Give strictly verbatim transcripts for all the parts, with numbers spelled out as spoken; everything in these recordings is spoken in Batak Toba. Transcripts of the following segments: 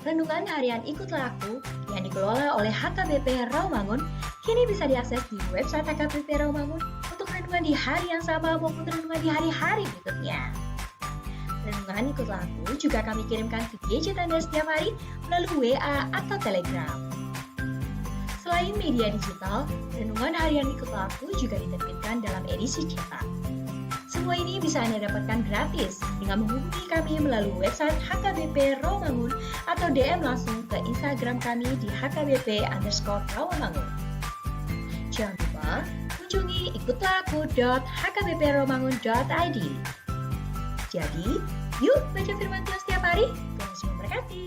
Renungan harian Ikutlah Aku yang dikelola oleh H K B P Rawamangun kini bisa diakses di website H K B P Rawamangun untuk renungan di hari yang sama maupun renungan di hari-hari berikutnya. Renungan Ikutlah Aku juga kami kirimkan ke gadget Anda setiap hari melalui W A atau Telegram. Selain media digital, renungan harian Ikutlah Aku juga diterbitkan dalam edisi cetak. Semua ini bisa Anda dapatkan gratis dengan menghubungi kami melalui website H K B P Rawamangun atau D M langsung ke Instagram kami di H K B P underscore Rawamangun. Jangan lupa kunjungi ikutlah aku dot H K B P rawamangun dot I D. Jadi, yuk baca firman Tuhan setiap hari. Tuhan Yesus memberkati.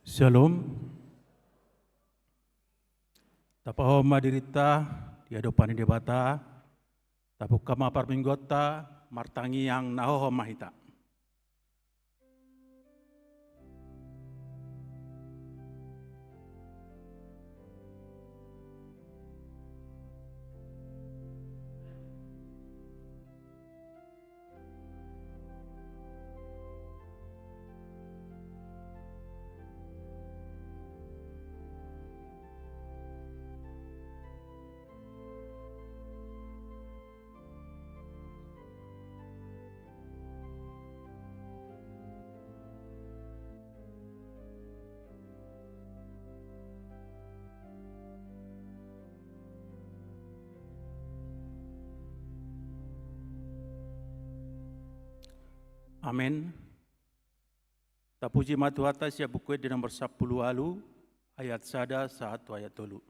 Syalom. Tapahohom ma dirinta di adopan ni Debata, tapungka ma parmingguonta, martangiang na hohom ma hita. Amen. Tapuji ma Tuhanta sian Buku Ende nomor sampulu ualu, ayat sada sahat tu ayat tolu.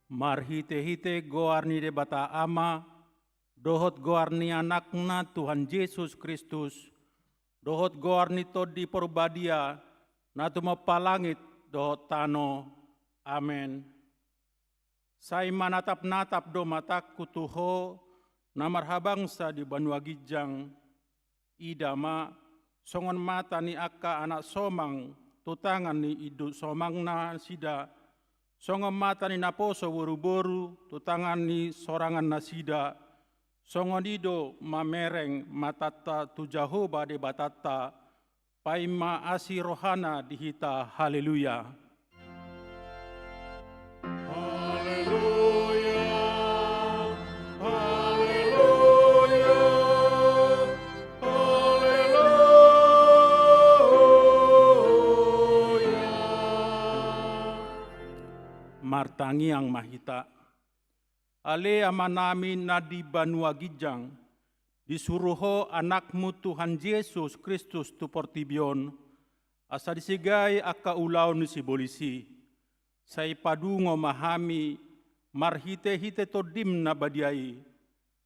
Marhite-hite goar ni Debata Ama, dohot goar ni Anakna Tuhan Jesus Kristus, dohot goar ni Tondi Parbadia, na tumompa langit dohot tano. Amen. Sai manatap-natap do matangku tu Ho, na marhabangsa di banua ginjang. Ida ma, songon mata ni angka anak somang tu tangan ni induk somangna nasida, songon mata ni naposo boru-boru tu tangan ni sorangan nasida, songon i do mamereng matanta tu Jahowa Debatanta, paima asi rohana di hita. Haleluya. Haleluya, haleluya, haleluya. Martangiang ma hita. Ale Amanami na di banua ginjang, disuru Ho Anakmu Tuhan Jesus Kristus tu portibi on, asa disegai angka ulaon ni sibolis i. Sai padungo ma hami marhite-hite Tondim na badia i,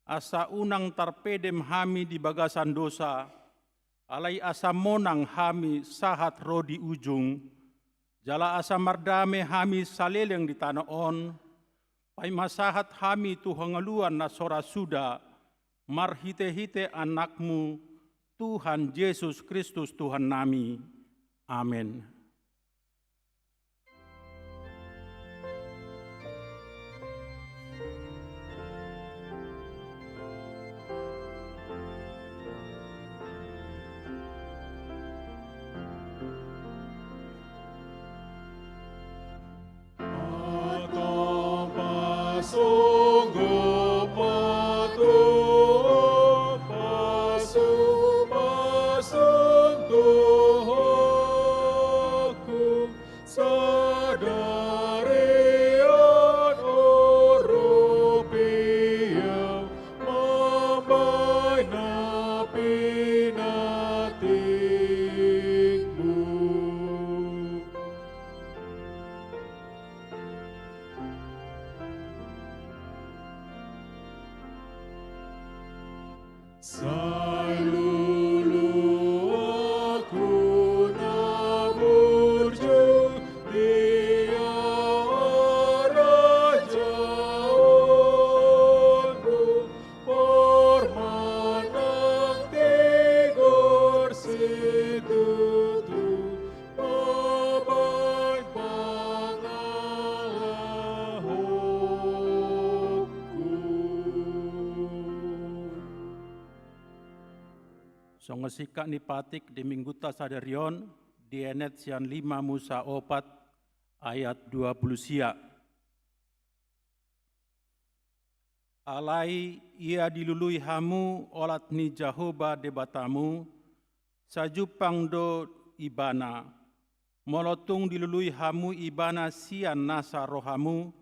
asa unang tarpedem hami di bagasan dosa, alai asa monang hami sahat ro di ujung, jala asa mardame hami saleleng di tano on, paima sahat hami tu hangoluan na so ra suda, marhite-hite Anakmu, Tuhan Jesus Kristus Tuhannami. Amen. Sadari on urupi au mambahen na pinantimu. Sai lulu aku na burju di harajaonmu, porman nang tigor situtu mambahen pangalahonku. Songon singkat ni patik di Minggunta sadari on, dienet sian lima Musa opat ayat dua pulu sia. Alai ia dilului hamu olat ni Jahowa Debatamu, sai jumpang do Ibana. Molo tung dilului hamu Ibana sian nasa rohamu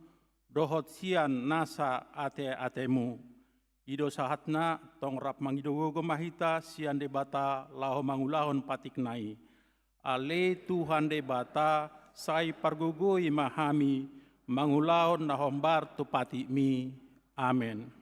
dohot sian nasa ateatemu. I do sahatna, tong rap mangido gogo ma hita sian Debata laho mangulahon patikna i. Ale Tuhan Debata, sai pargogoi ma hami mangulahon na hombar tu patikmi. Amen.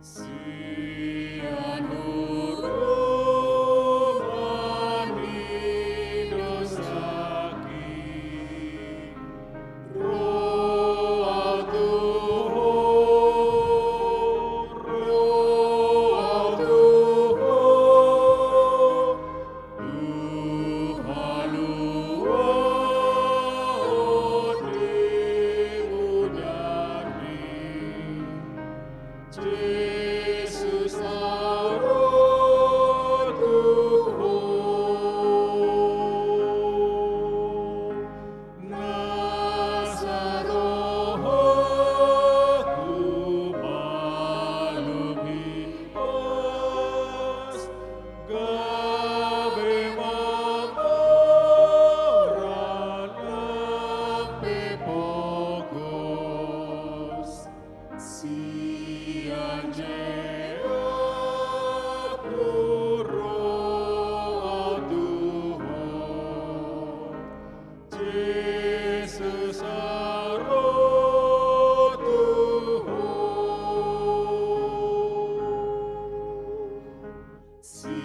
Sian hurungan ni dosangki.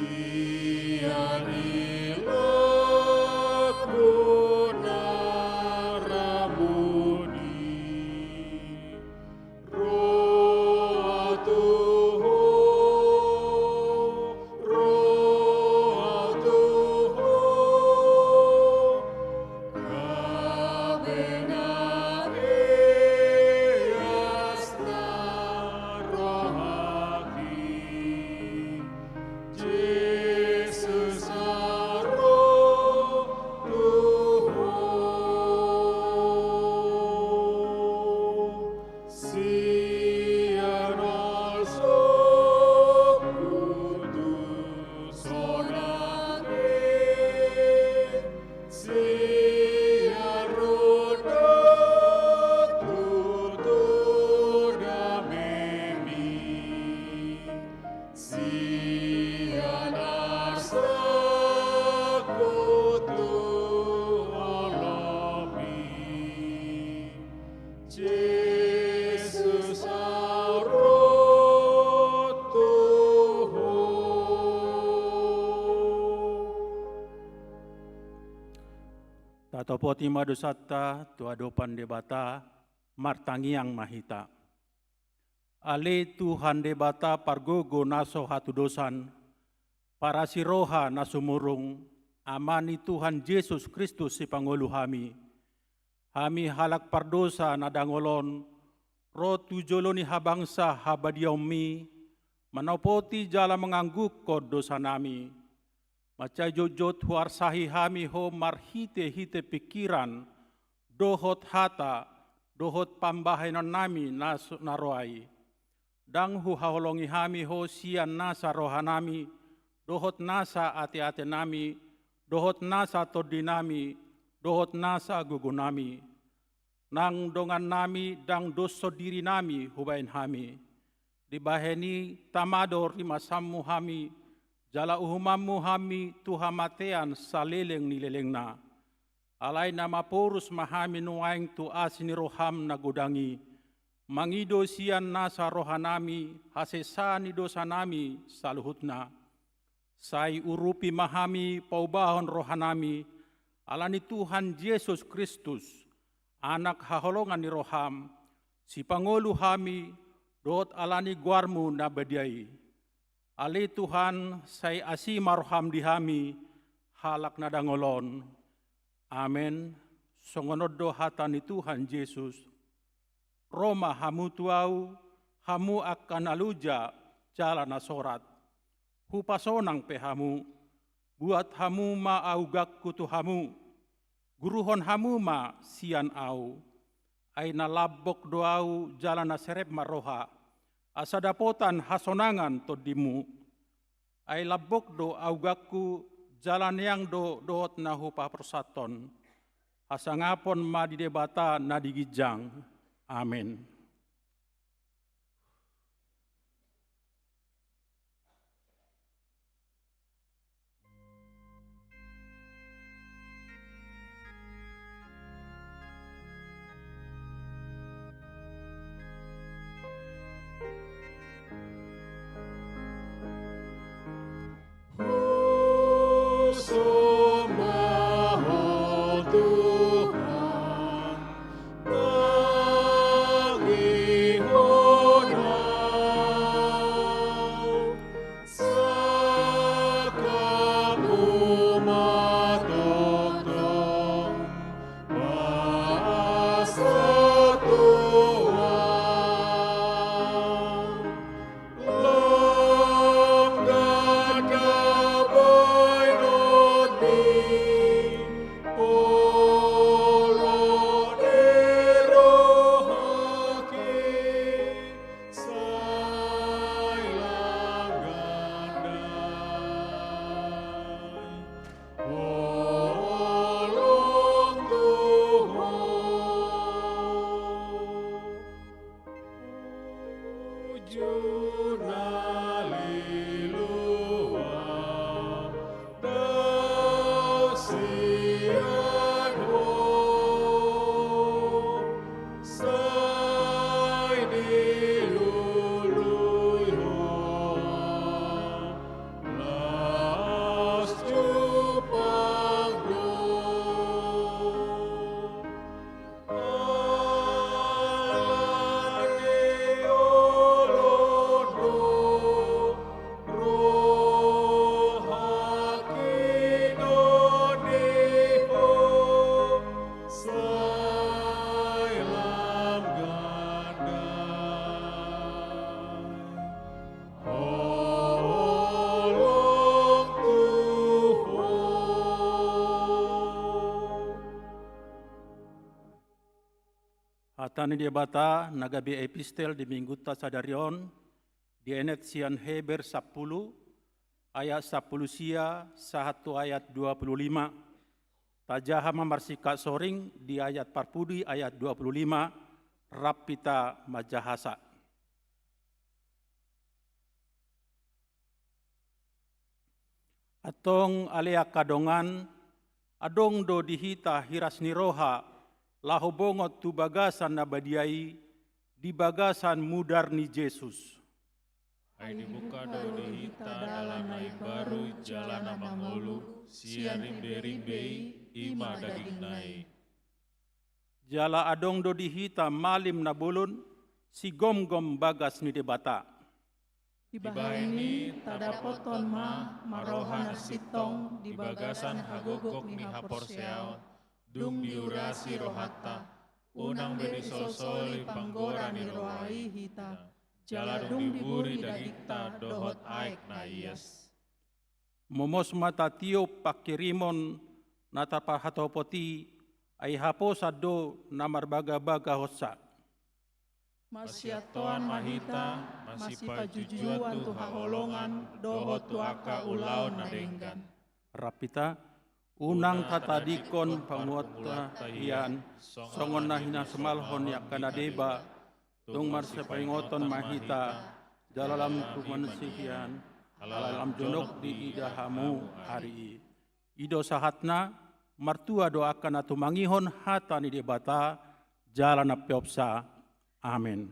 Sian ilangku na ramuni, ro au tu Ho, ro au tu Ho, gabe na ias na rohangki. Jesus, au ro tu Ho. Sian na so kutu sonang i, sian rondang tutu damemi, sian na so kutu olomi. Jesus, au ro tu Ho. Tatopoti ma dosanta tu adopan Debata, martangiang ma hita. Ale Tuhan Debata pargogo na so hatudosan, parasi roha na sumurung, Ama ni Tuhan Jesus Kristus sipangolu hami. Hami halak pardosa na dangol on, ro tu jolo ni habangsa habadiaonmi, manopoti jala manganggungkon dosanami. Mansai jotjot huarsahi hami Ho marhitehite pingkiran, dohot hata, dohot pambahenonnami na s-, na ro ai. Ndang huhaholongi hami Ho sian nasa rohanami, dohot nasa ateatenami, dohot nasa tondinami, dohot nasa gogonami. Nang dongannami ndang dos sondirinami hubahen hami. Dibahen i tama do rimasanmu hami, jala uhumanmu hami tu hamatean saleleng ni lelengna. Alai na maporus ma hami nuaeng tu asi ni roham na godang i, mangido sian nasa rohanami hasesaan ni dosanami saluhutna. Sai urupi ma hami paubahon rohanami, ala ni Tuhan Jesus Kristus, Anak haholongan ni roham, sipangolu hami, dohot ala ni goarmu na badia i. Ale Tuhan, sai asi ma roham di hami, halak na dangol on. Amen. Songon on do hata ni Tuhan Jesus. Ro ma hamu tu ahu, hamu angka na loja jala na sorat. Hupasonang pe hamu, buat hamu ma augangku tu hamu. Guruhon hamu ma sian ahu. Ai na lambok do ahu jala na serep ma roha, asa dapotan hasonangan tondimu. Ai lambok do augangku, jala neang do dohot na hupaporsanhon. Hasangapon ma di Debata na di ginjang. Amen. Hata ni Debata na gabe epistel di minggunta sadari on, dienet sian Heber sampulu, ayat sampulu sia sahat tu ayat dua pulu lima. Tajaha ma marsingkat soring di ayat parpudi, ayat dua pulu lima, rap hita manjahasa. Antong ale angka dongan, adong do di hita hiras ni roha laho bongot tu bagasan na badia i, di bagasan mudar ni Jesus. Ai dibuka do di hita dalan na imbaru jala na mangolu sian rimberimbe i, i ma dagingna i. Jala adong do di hita malim na bolon, sigomgom bagas ni Debata. Dibahen i tadapothon ma roha na sintong di bagasan hagogok ni haporseaon, dung diurasi rohanta, unang be disolsoli panggora ni roha i hita, jala dung diburi dagingta dohot aek na ias. Momos ma tatiop pangkirimon na tarpahatopot i, ai haposan do na marbagabagahonsa. Masiantoan ma hita, masipajujuan tu haholongan dohot tu angka ulaon na denggan. Rap hita, unang tatadingkon panguaonta hian, songon na hinasombalhon ni angka na deba, tung marsipaingoton ma hita, jala lam tu hasuhuton, ala lam jonok diida hamu ari i. I do sahatna. Martua do angka na tumangihon hata ni Debata, jala na peopsa. Amen.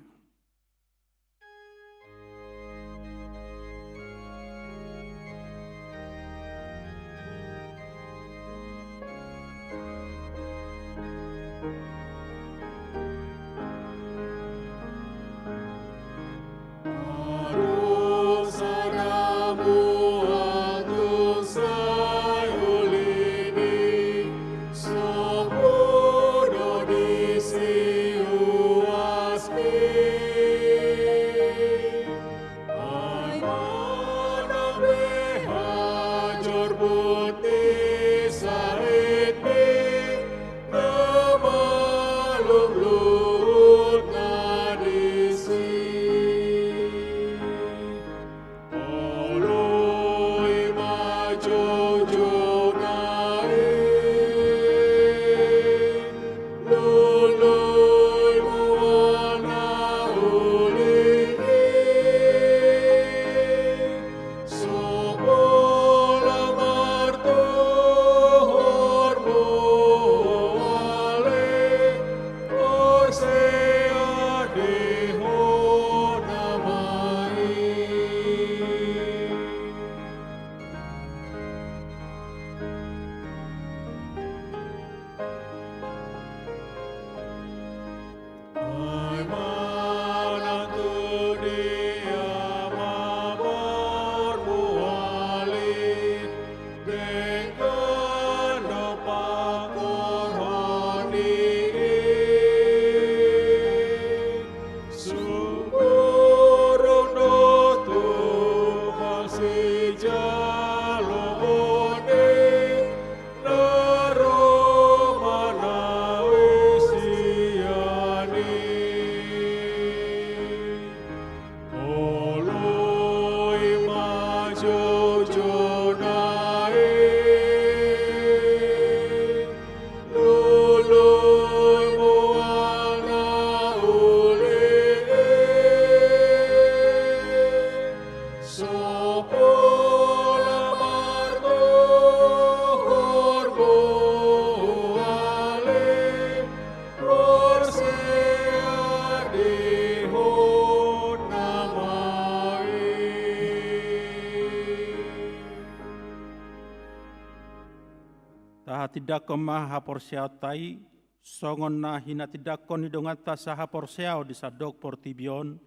Tahatindangkon ma haporseaonta i, songon na hinatindangkon ni donganta sahaporseaon di sandok portibi on,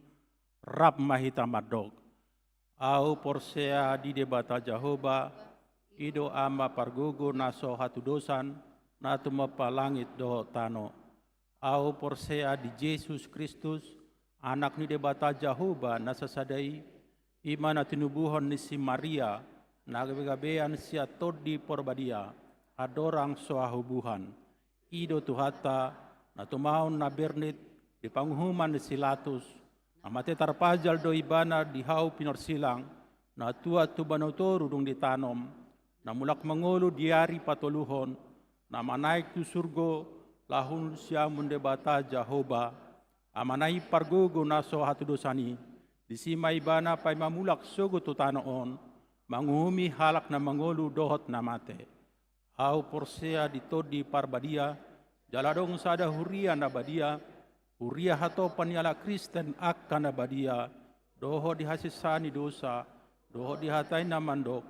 rap ma hita mandok. Ahu porsea di Debata Jahowa, i do Ama pargogo na so hatudosan, na tumompa langit dohot tano. Ahu porsea di Jesus Kristus, Anak ni Debata Jahowa na sasada i, i ma na tinubuhon ni si Maria, na gabegabean sian Tondi Porbadia, andorang so hahubuhan. I do Tuhanta, na tumaon na bernit, di panguhuman ni si Latus, na mate tarpajal do ibana di hau pinorsilang, na tuat tu banua toru dung ditanom, na mulak mangolu di ari patoluhon, na manaek tu surgo, lahun siamun Debata Jahowa, Amana i pargogo na so hatudosan i, disi ma ibana paima mulak sogot tu tano on, manguhumi halak na mangolu dohot na mate. Ahu porsea di Tondi Parbadia, jala adong sada huria na badia, huria hatopan ni halak Kristen angka na badia, dohot di hasesaan ni dosa, dohot di hata i na mandok,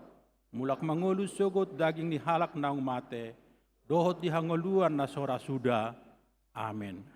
mulak mangolu sogot daging ni halak naung mate, dohot di hangoluan na so ra suda. Amen.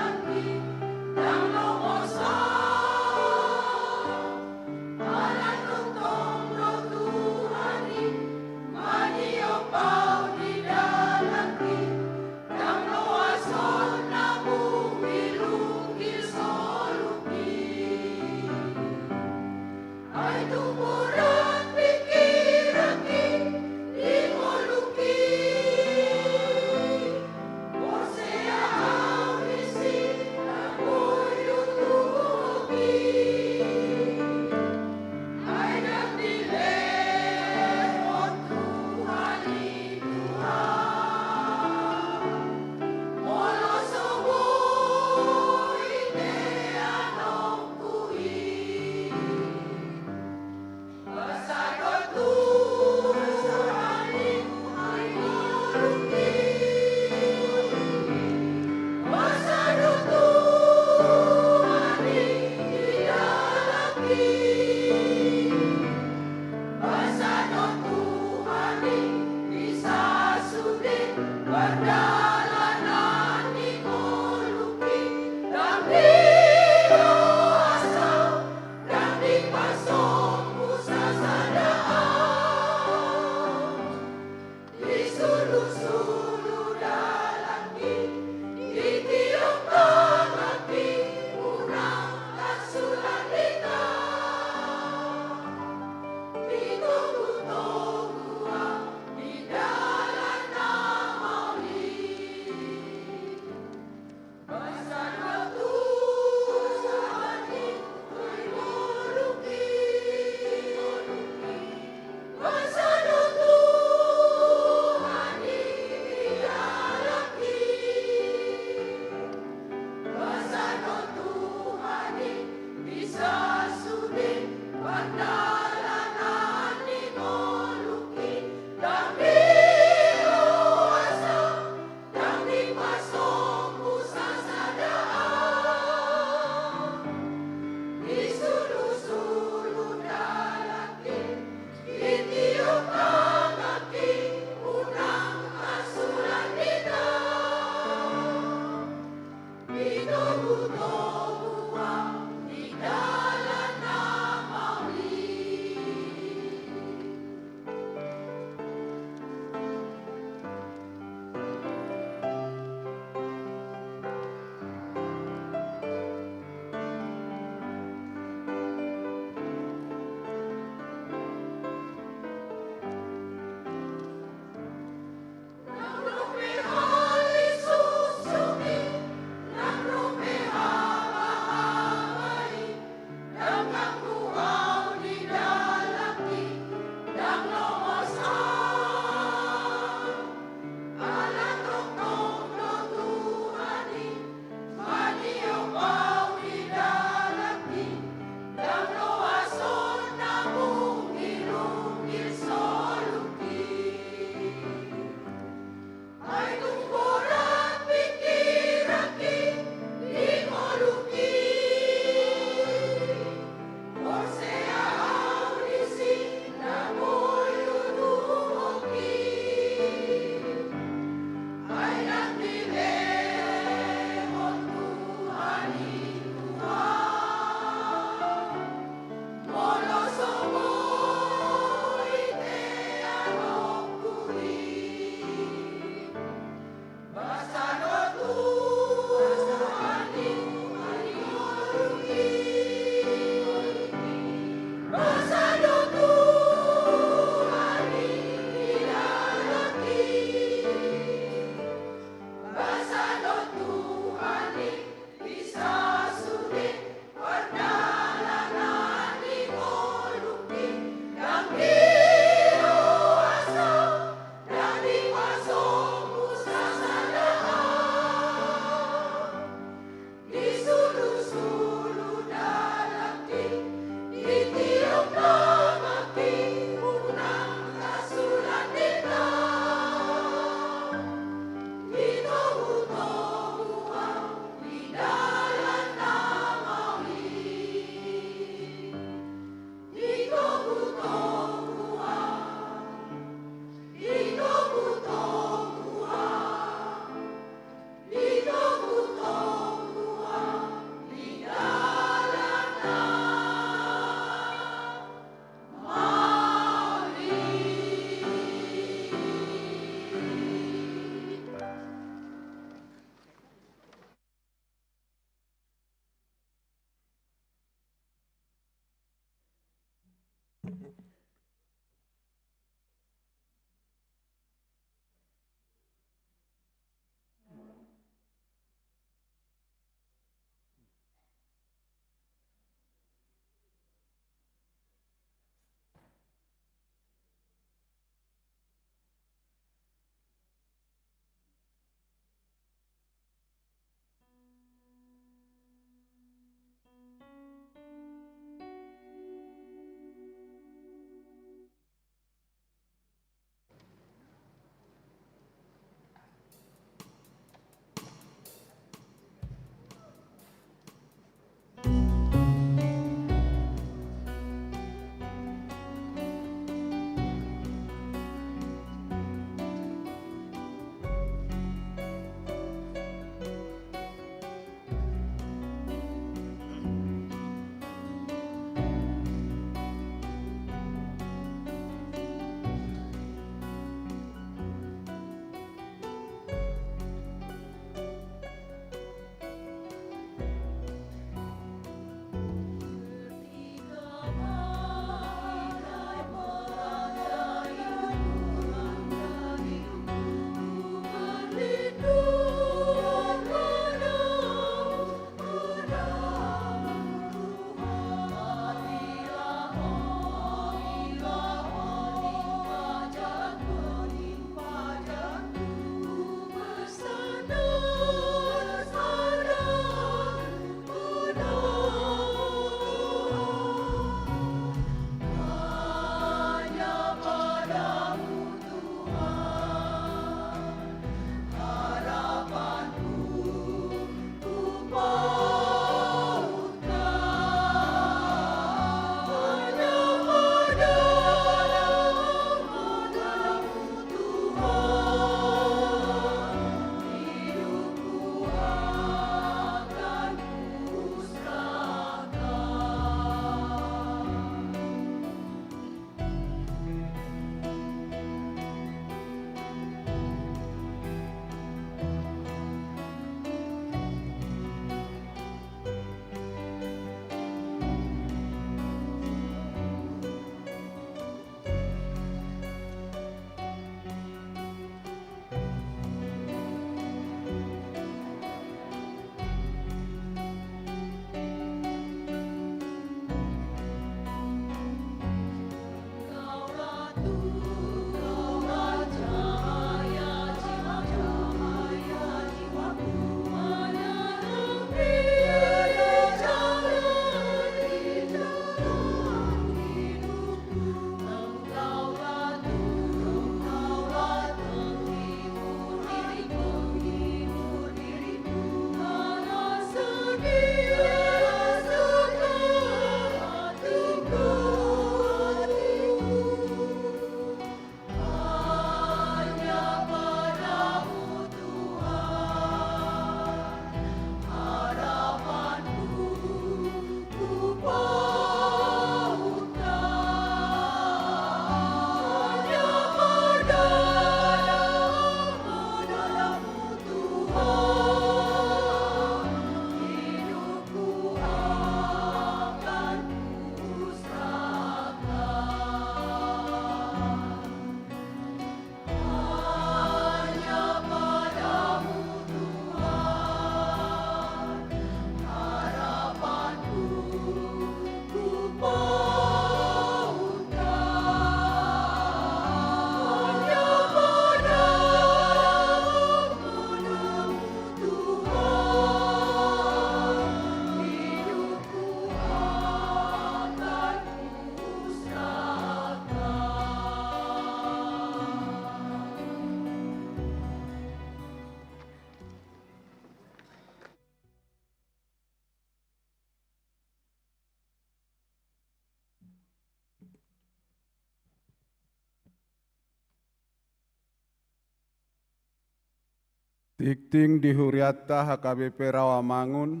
Tingting di hurianta H K B P Rawamangun,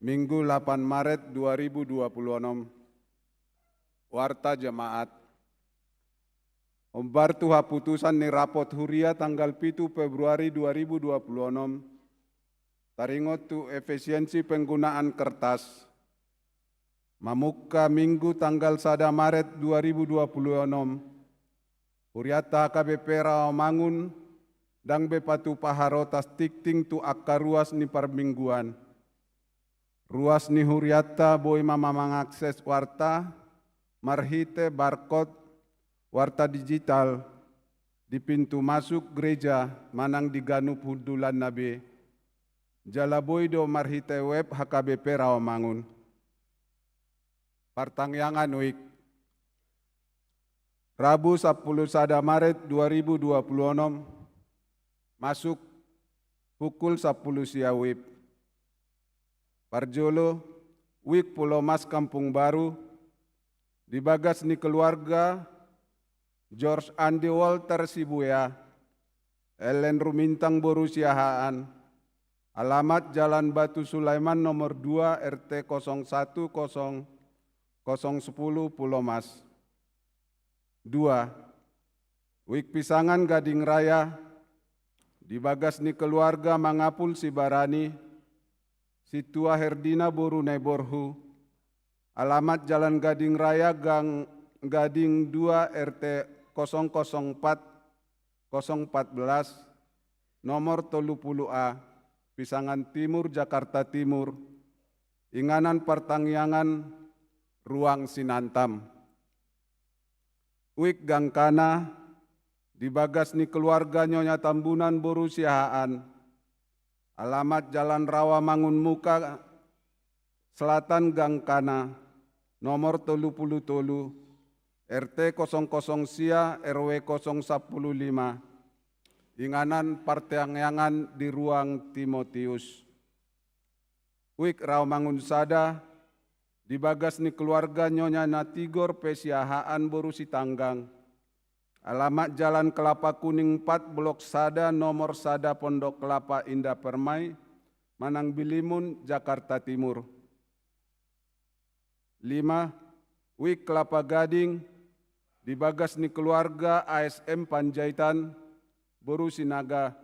Minggu lapan Maret dua ribu dua puluh onom. Warta jemaat. Hombar tu haputusan ni rapot huria tanggal pitu Februari dua ribu dua puluh onom, taringot tu efisiensi penggunaan kertas, Mamungka Minggu tanggal sada Maret dua ribu dua puluh onom, hurianta H K B P Rawamangun ndang be patupa harotas tingting tu angka ruas ni parmingguan. Ruas ni hurianta boi ma mangakses warta marhite barcode, warta digital, di pintu masuk gereja manang di ganup hundulanna be. Jala boi do marhite web H K B P Rawamangun. Partangiangan wik. Rabu sampulu sada Maret dua ribu dua puluh onom, masuk pukul sampulu sia wib. Parjolo, wik Pulomas Kampung Baru, di bagas ni keluarga George Andi Walter Sibuea, Ellen Rumintang boru Siahaan, alamat Jalan Batu Sulaiman nomor dua, R T kosong satu kosong kosong sepuluh, Pulomas. Dua, wik Pisangan Gading Raya, di bagas ni keluarga Mangapul Sibarani, Sintua Herdina boru Naiborhu, alamat Jalan Gading Raya, Gang Gading dua, R T kosong kosong empat, kosong empat belas, nomor tolu puluh A, Pisangan Timur, Jakarta Timur, inganan partangiangan Ruang Sinantam. Wik Gangkana, di bagas ni keluarga Nyonya Tambunan boru Siahaan, alamat Jalan Rawamangun Muka Selatan Gangkana, nomor tolu puluh tolu, R T kosong kosong sia, R W kosong sampulu lima, inganan partangiangan di Ruang Timotius. Wik Rawamangun Sada, di bagas ni keluarga Nyonya Natigor P Siahaan boru Sitanggang, alamat Jalan Kelapa Kuning empat, Blok sada, nomor sada, Pondok Kelapa Indah Permai, manang Bilimun, Jakarta Timur. Lima, wik Kelapa Gading, di bagas ni keluarga A S M Panjaitan boru Sinaga,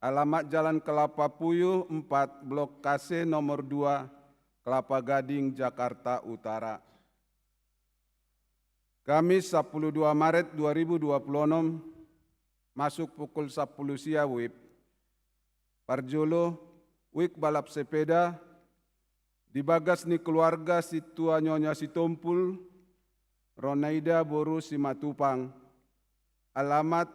alamat Jalan Kelapa Puyuh empat, Blok K C nomor dua, Kelapa Gading, Jakarta Utara. Kamis sampulu dua Maret dua ribu dua puluh onom, masuk pukul sampulu sia wib. Parjolo, wik balap sepeda, di bagas ni keluarga Sintua Nyonya Sitompul, Ronaida boru Simatupang, alamat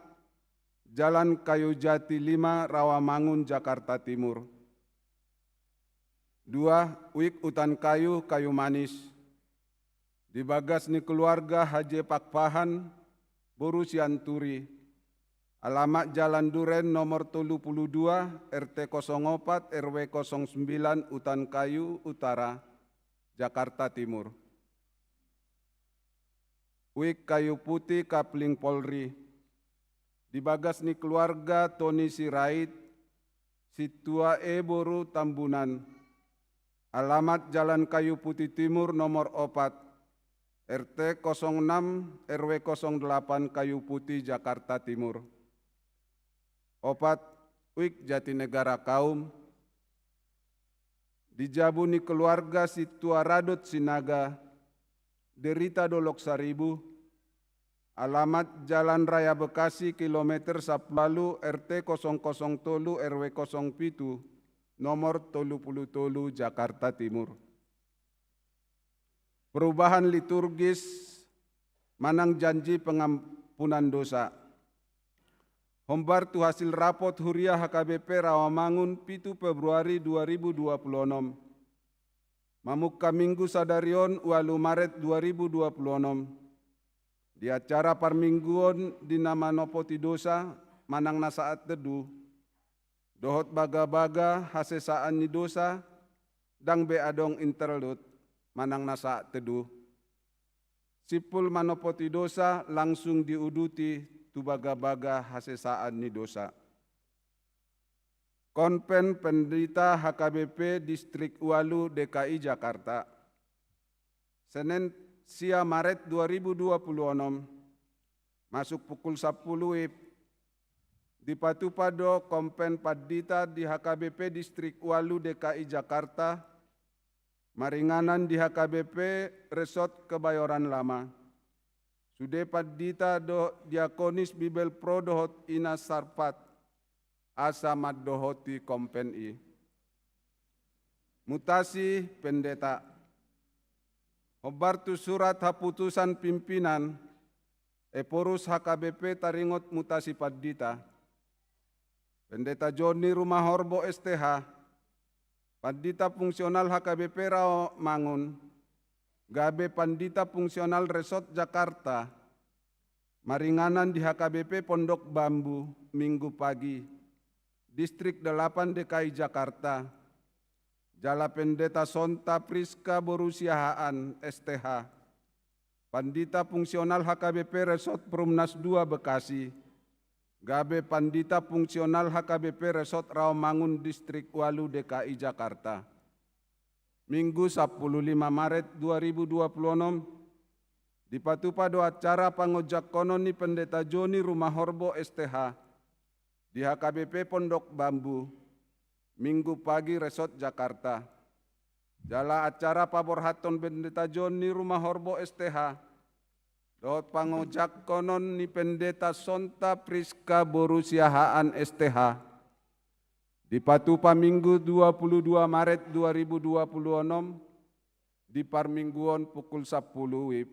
Jalan Kayu Jati lima, Rawamangun, Jakarta Timur. Dua, wik Utan Kayu, Kayu Manis, di bagas ni keluarga Haje Pakpahan boru Sianturi, alamat Jalan Duren nomor tolu puluh dua, R T kosong opat, R W kosong sembilan, Utan Kayu Utara, Jakarta Timur. Wik Kayu Putih, Kapling Polri, di bagas ni keluarga Toni Sirait, Sintua E boru Tambunan, alamat Jalan Kayu Putih Timur nomor opat, R T kosong enam, R W kosong delapan, Kayu Putih, Jakarta Timur. Opat, wik Jatinegara Kaum, di jabu ni keluarga Sintua Radot Sinaga, Derita Dolok Saribu, alamat Jalan Raya Bekasi, kilometer sampulu ualu, R T kosong kosong tolu, R W kosong pitu, nomor tolu puluh tolu, Jakarta Timur. Perubahan liturgis manang janji pengampunan dosa. Hombar tu hasil rapot huria H K B P Rawamangun, pitu Februari dua ribu dua puluh onom. Mamungka Minggu sadari on, ualu Maret dua ribu dua puluh onom, di acara parmingguon di na manopoti dosa manang na saat tedu, dohot bagabaga hasesaan ni dosa, ndang be adong interlude manang na saat tedu. Simpul manopoti dosa langsung diuduti tu bagabaga hasesaan ni dosa. Konven Pendeta H K B P Distrik ualu D K I Jakarta. Senen, sia Maret dua ribu dua puluh onom, masuk pukul sampulu wib, dipatupa do Konven Pandita di H K B P Distrik ualu D K I Jakarta, maringanan di H K B P Resort Kebayoran Lama. Sude pandita dohot diakonis Bibel Pro dohot Ina Sarpat, asa mandohoti kompen i. Mutasi pendeta. Hombar tu surat haputusan pimpinan, Ephorus H K B P taringot mutasi pandita. Pendeta Joni Rumahorbo S T H, pandita fungsional H K B P Rawamangun, gabe pandita fungsional Resort Jakarta, maringanan di H K B P Pondok Bambu, Minggu pagi, Distrik delapan D K I Jakarta, jala pendeta Sonta Priska Boru Siahaan S T H, pandita fungsional H K B P Resort Perumnas dua Bekasi, gabe pandita fungsional H K B P Resort Rawamangun Distrik ualu D K I Jakarta. Minggu sampulu lima Maret dua ribu dua puluh onom, dipatupa do acara pangojakkonon ni Pendeta Joni Rumahorbo S T H di H K B P Pondok Bambu, Minggu pagi, Resort Jakarta. Jala acara paborhathon Pendeta Joni Rumahorbo S T H dohot pangojakkonon ni Pendeta Sonta Priska Boru Siahaan S T H dipatupa Minggu dua puluh dua Maret dua ribu dua puluh onom di parmingguon pukul sampulu WIB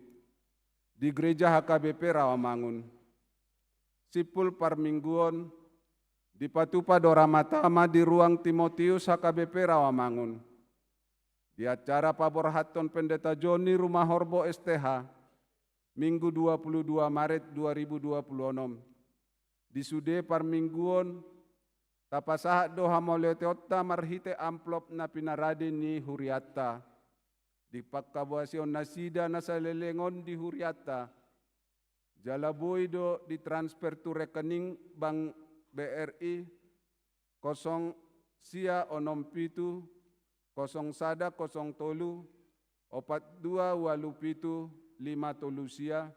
di Gereja H K B P Rawamangun. Simpul parmingguon dipatupa do ramatama di ruang Timotius H K B P Rawamangun. Di acara paborhathon Pendeta Joni Rumahorbo S T H, Minggu dua puluh dua Maret dua ribu dua puluh onom. Di sude parmingguon, tapasahat do hamauliateonta marhite amplop na pinarade ni hurianta. Di panghaboasion nasida na saleleng on di hurianta, jala boi do ditransfer tu rekening Bank B R I kosong sia onom pitu, kosong sada kosong tolu, opat dua ualu pitu, lima tolu sia,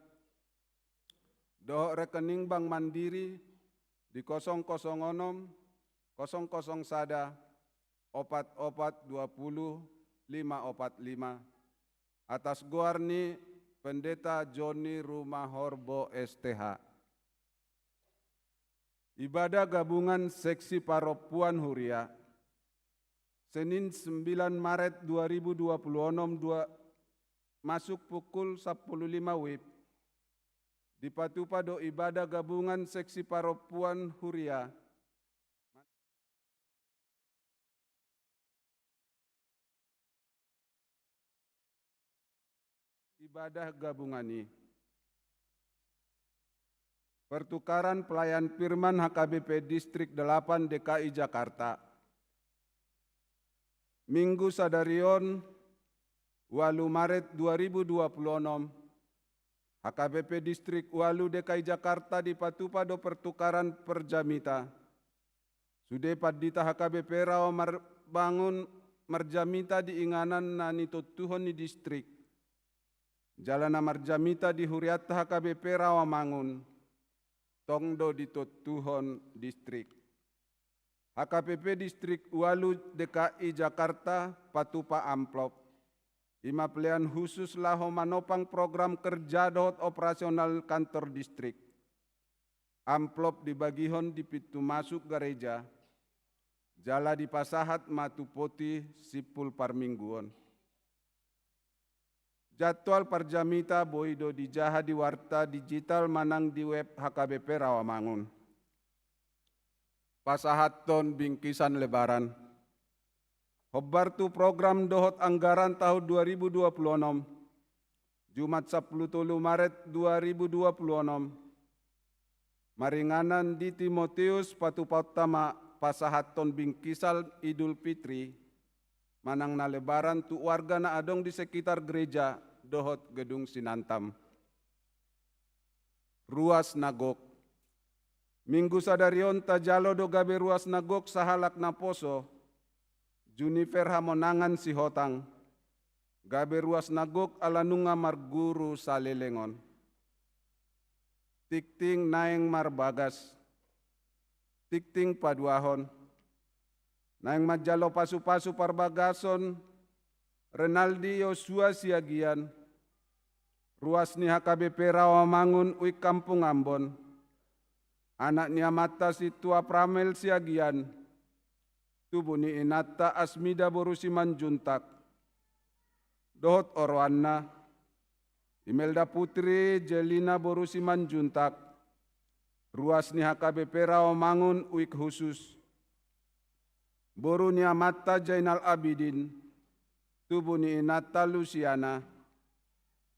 dohot rekening Bank Mandiri di kosong kosong onom, kosong kosong sada, opat opat dua puluh, lima opat lima, atas goar ni Pendeta Joni Rumahorbo S T H. Ibadah gabungan seksi parompuan huria, Senin sembilan Maret dua ribu dua puluh onom, dua, masuk pukul sampulu lima WIB, dipatupa do ibadah gabungan seksi parompuan huria. Ibadah gabungan i. Pertukaran pelayan firman H K B P Distrik delapan D K I Jakarta. Minggu sadari on, ualu Maret dua ribu dua puluh onom, H K B P Distrik ualu D K I Jakarta dipatupa do pertukaran parjamita. Sude pandita H K B P Rawamangun marjamita di inganan na nitontuhon ni distrik. Jala na marjamita di hurianta H K B P Rawamangun, tong do ditontuhon distrik. H K B P Distrik ualu D K I Jakarta patupa amplop. I ma pelean khusus laho manopang program kerja dohot operasional kantor distrik. Amplop dibagihon di pintu masuk gareja, jala dipasahat ma tu poti simpul parmingguon. Jadwal parjamita boi do dijaha di warta digital manang di web H K B P Rawamangun. Pasahathon bingkisan Lebaran. Hombar tu program dohot anggaran tahun dua ribu dua puluh onom, Jumat sampulu tolu Maret dua ribu dua puluh onom, maringanan di Timotius patupaonta ma pasahathon bingkisan Idul Fitri manang na Lebaran tu warga na adong di sekitar gereja dohot gedung sinantam. Ruas na gok. Minggu sadari on tajalo do gabe ruas na gok sahalak naposo, Junifer Hamonangan Sihotang, gabe ruas na gok ala nunga marguru saleleng on. Tingting naeng marbagas. Tingting paduahon. Naeng manjalo pasupasu parbagason, Renaldi Yosua Siagian, ruas ni H K B P Rawamangun Uik Kampung Ambon, anak ni amanta Sintua Pramel Siagian, tubu ni inanta Asmida boru Simanjuntak, dohot oroanna, Imelda Putri Jelina boru Simanjuntak, ruas ni H K B P Rawamangun Uik Husus, boru ni amanta Jainal Abidin, tubu ni inanta Lusiana.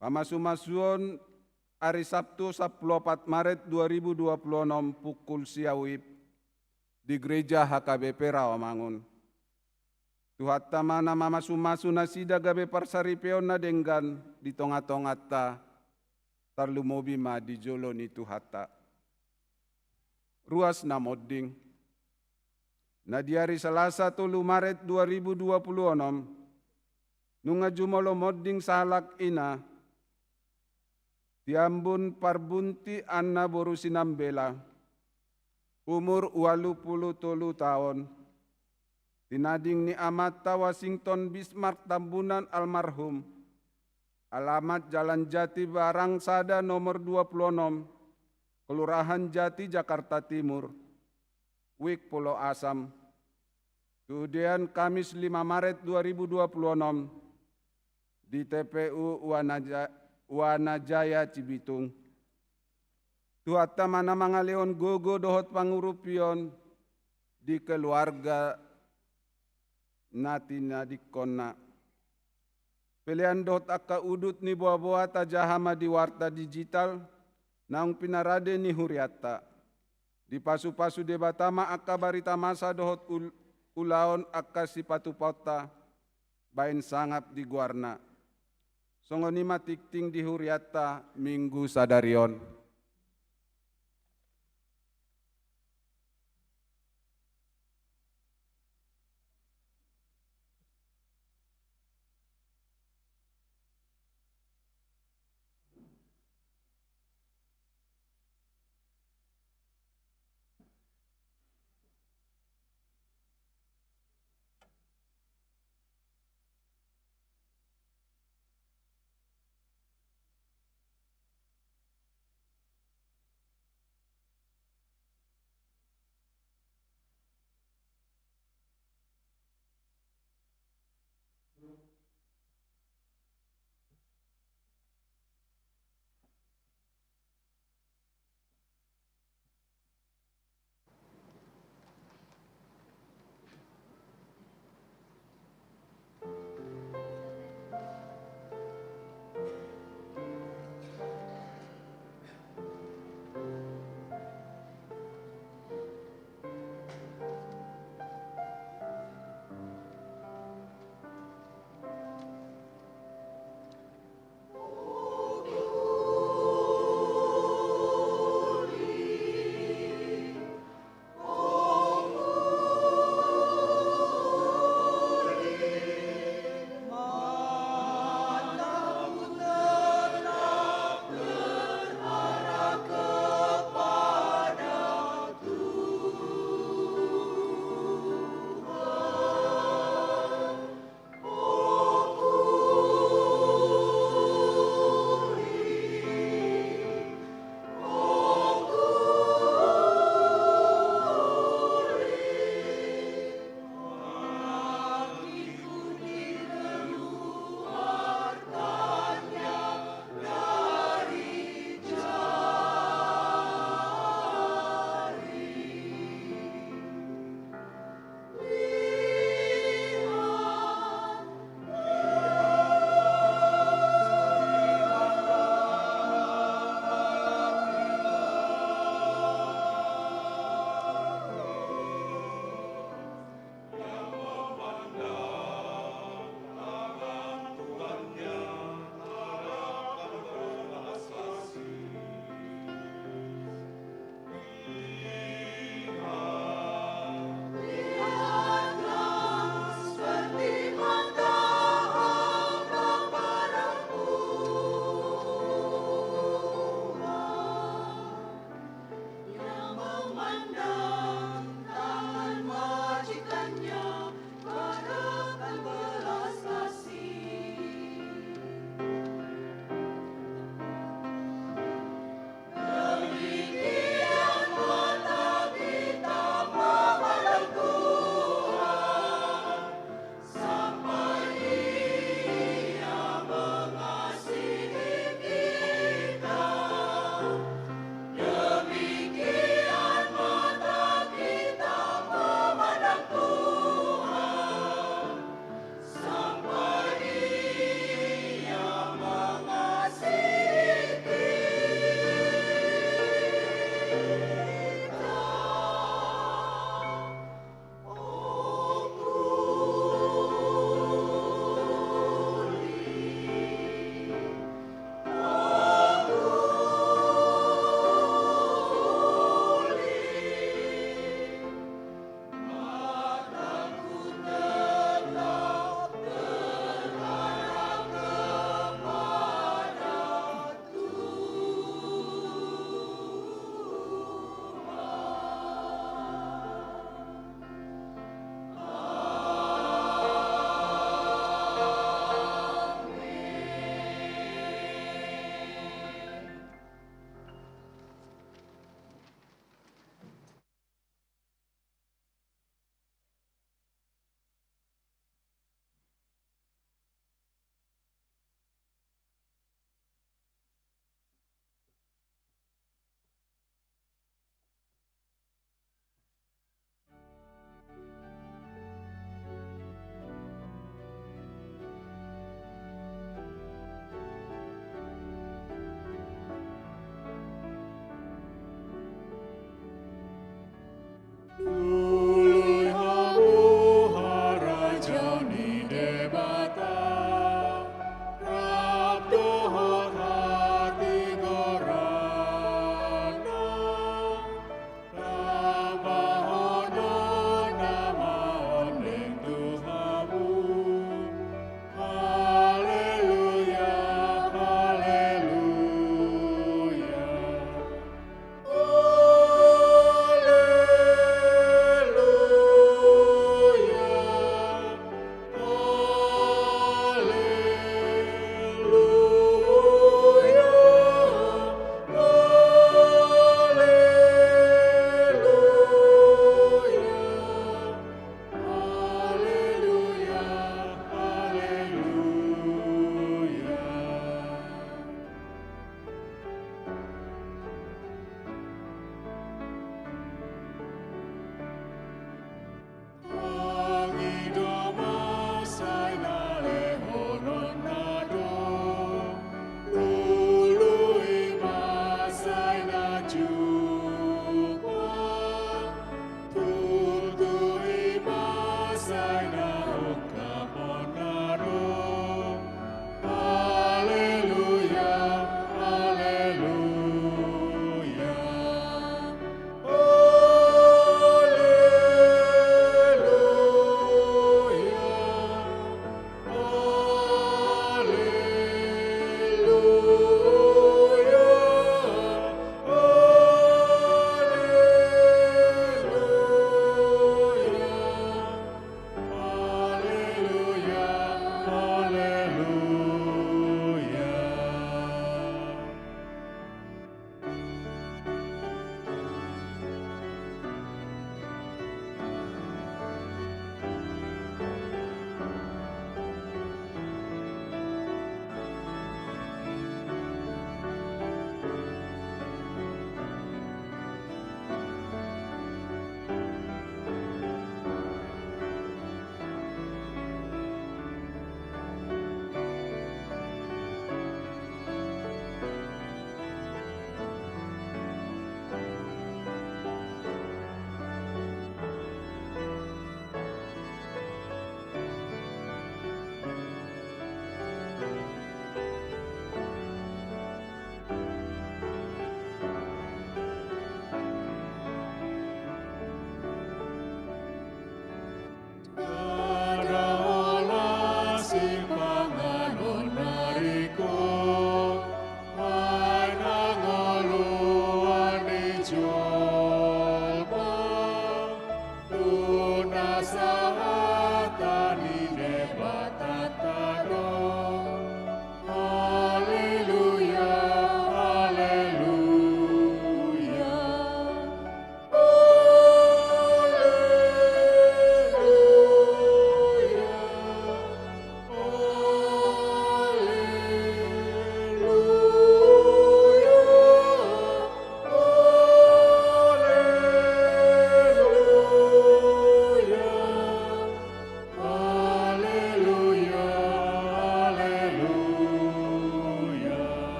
Pamasumasuon ari Sabtu sampulu opat Maret dua ribu dua puluh onom pukul sia WIB di Gereja H K B P Rawamangun. Tuhanta ma na mamasumasu nasida gabe parsaripeon na denggan di tongatonganta, tarlumobi ma di jolo ni Tuhanta. Ruas na monding. Na di ari Salasa tolu Maret dua ribu dua puluh onom, nunga jumolo monding sahalak ina, Tiambun Parbunti Anna boru Sinambela, umur ualu pulu tolu taon, tinading ni amanta Washington Bismarck Tambunan almarhum, alamat Jalan Jati Barang Sada nomor dua puluh onom, Kelurahan Jati, Jakarta Timur, Wik Pulo Asam. Tudean Kamis lima Maret dua ribu dua puluh onom, di T P U Wana Ja-, Wana Jaya Cibitung. Tuhanta ma na mangalehon gogo dohot pangurupion di keluarga na tinadingkonna. Pelean dohot angka udut ni boaboa tajaha ma di warta digital naung pinarade ni hurianta. Dipasupasu Debata ma angka barita masa dohot ul-, ulaon angka sipatupaonta, baen sangap di goarna. Songon i ma tingting di hurianta Minggu sadari on.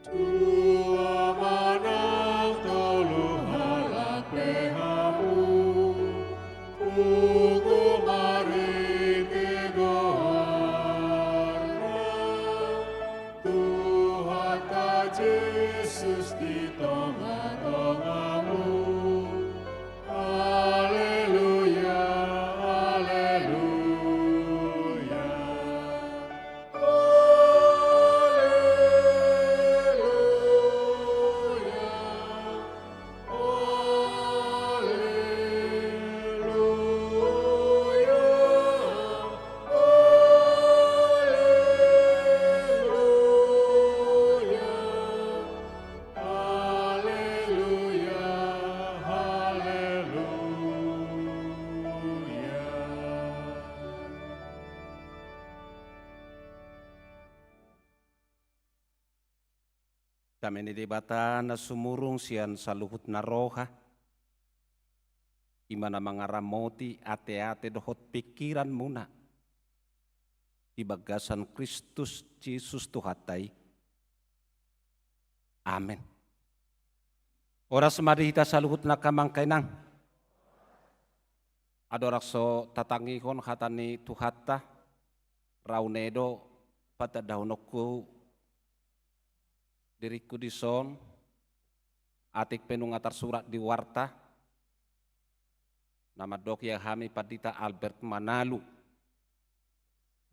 Tua manang tolu halak pe hamu, pungu marhite goarna, Tuhanta Jesus di tongatongamu. Haleluya, haleluya. Dame ni Debata na sumurung sian saluhut na roha, i ma na mangaramoti ateate dohot pingkiranmuna di bagasan Kristus Jesus Tuhanta i. Amen. Horas ma di hita saluhutna angka amang inang. Andorang so tatangihon hata ni Tuhanta, rau ne do patandahononku diringku dison, atik pe nunga tarsurat di warta, na mandok ia hami Pandita Albert Manalu,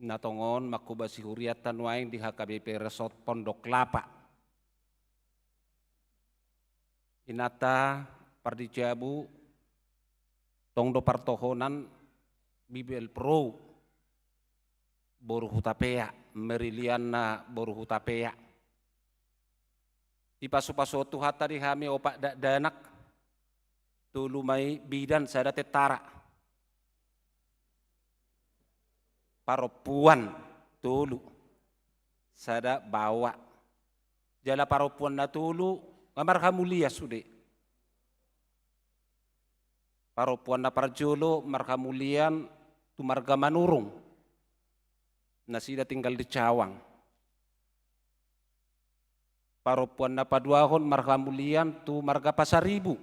na tongon mangkobasi hurianta nuaeng di H K B P Resort Pondok Lapa. Inanta pardijabu, tong do partohonan Bibelvrouw boru Hutapea, Meriliana boru Hutapea. Dipasupasu Tuhanta di hami opat dakdanak, tolu ma i bidan, sada tentara. Parompuan tolu, sada baoa. Jala parompuan na tolu nga marhamulian sude. Parompuan na parjolo marhamulian tu marga Manurung, nasida tinggal di Cawang. Parompuan na paduahon marhamulian tu marga Pasaribu,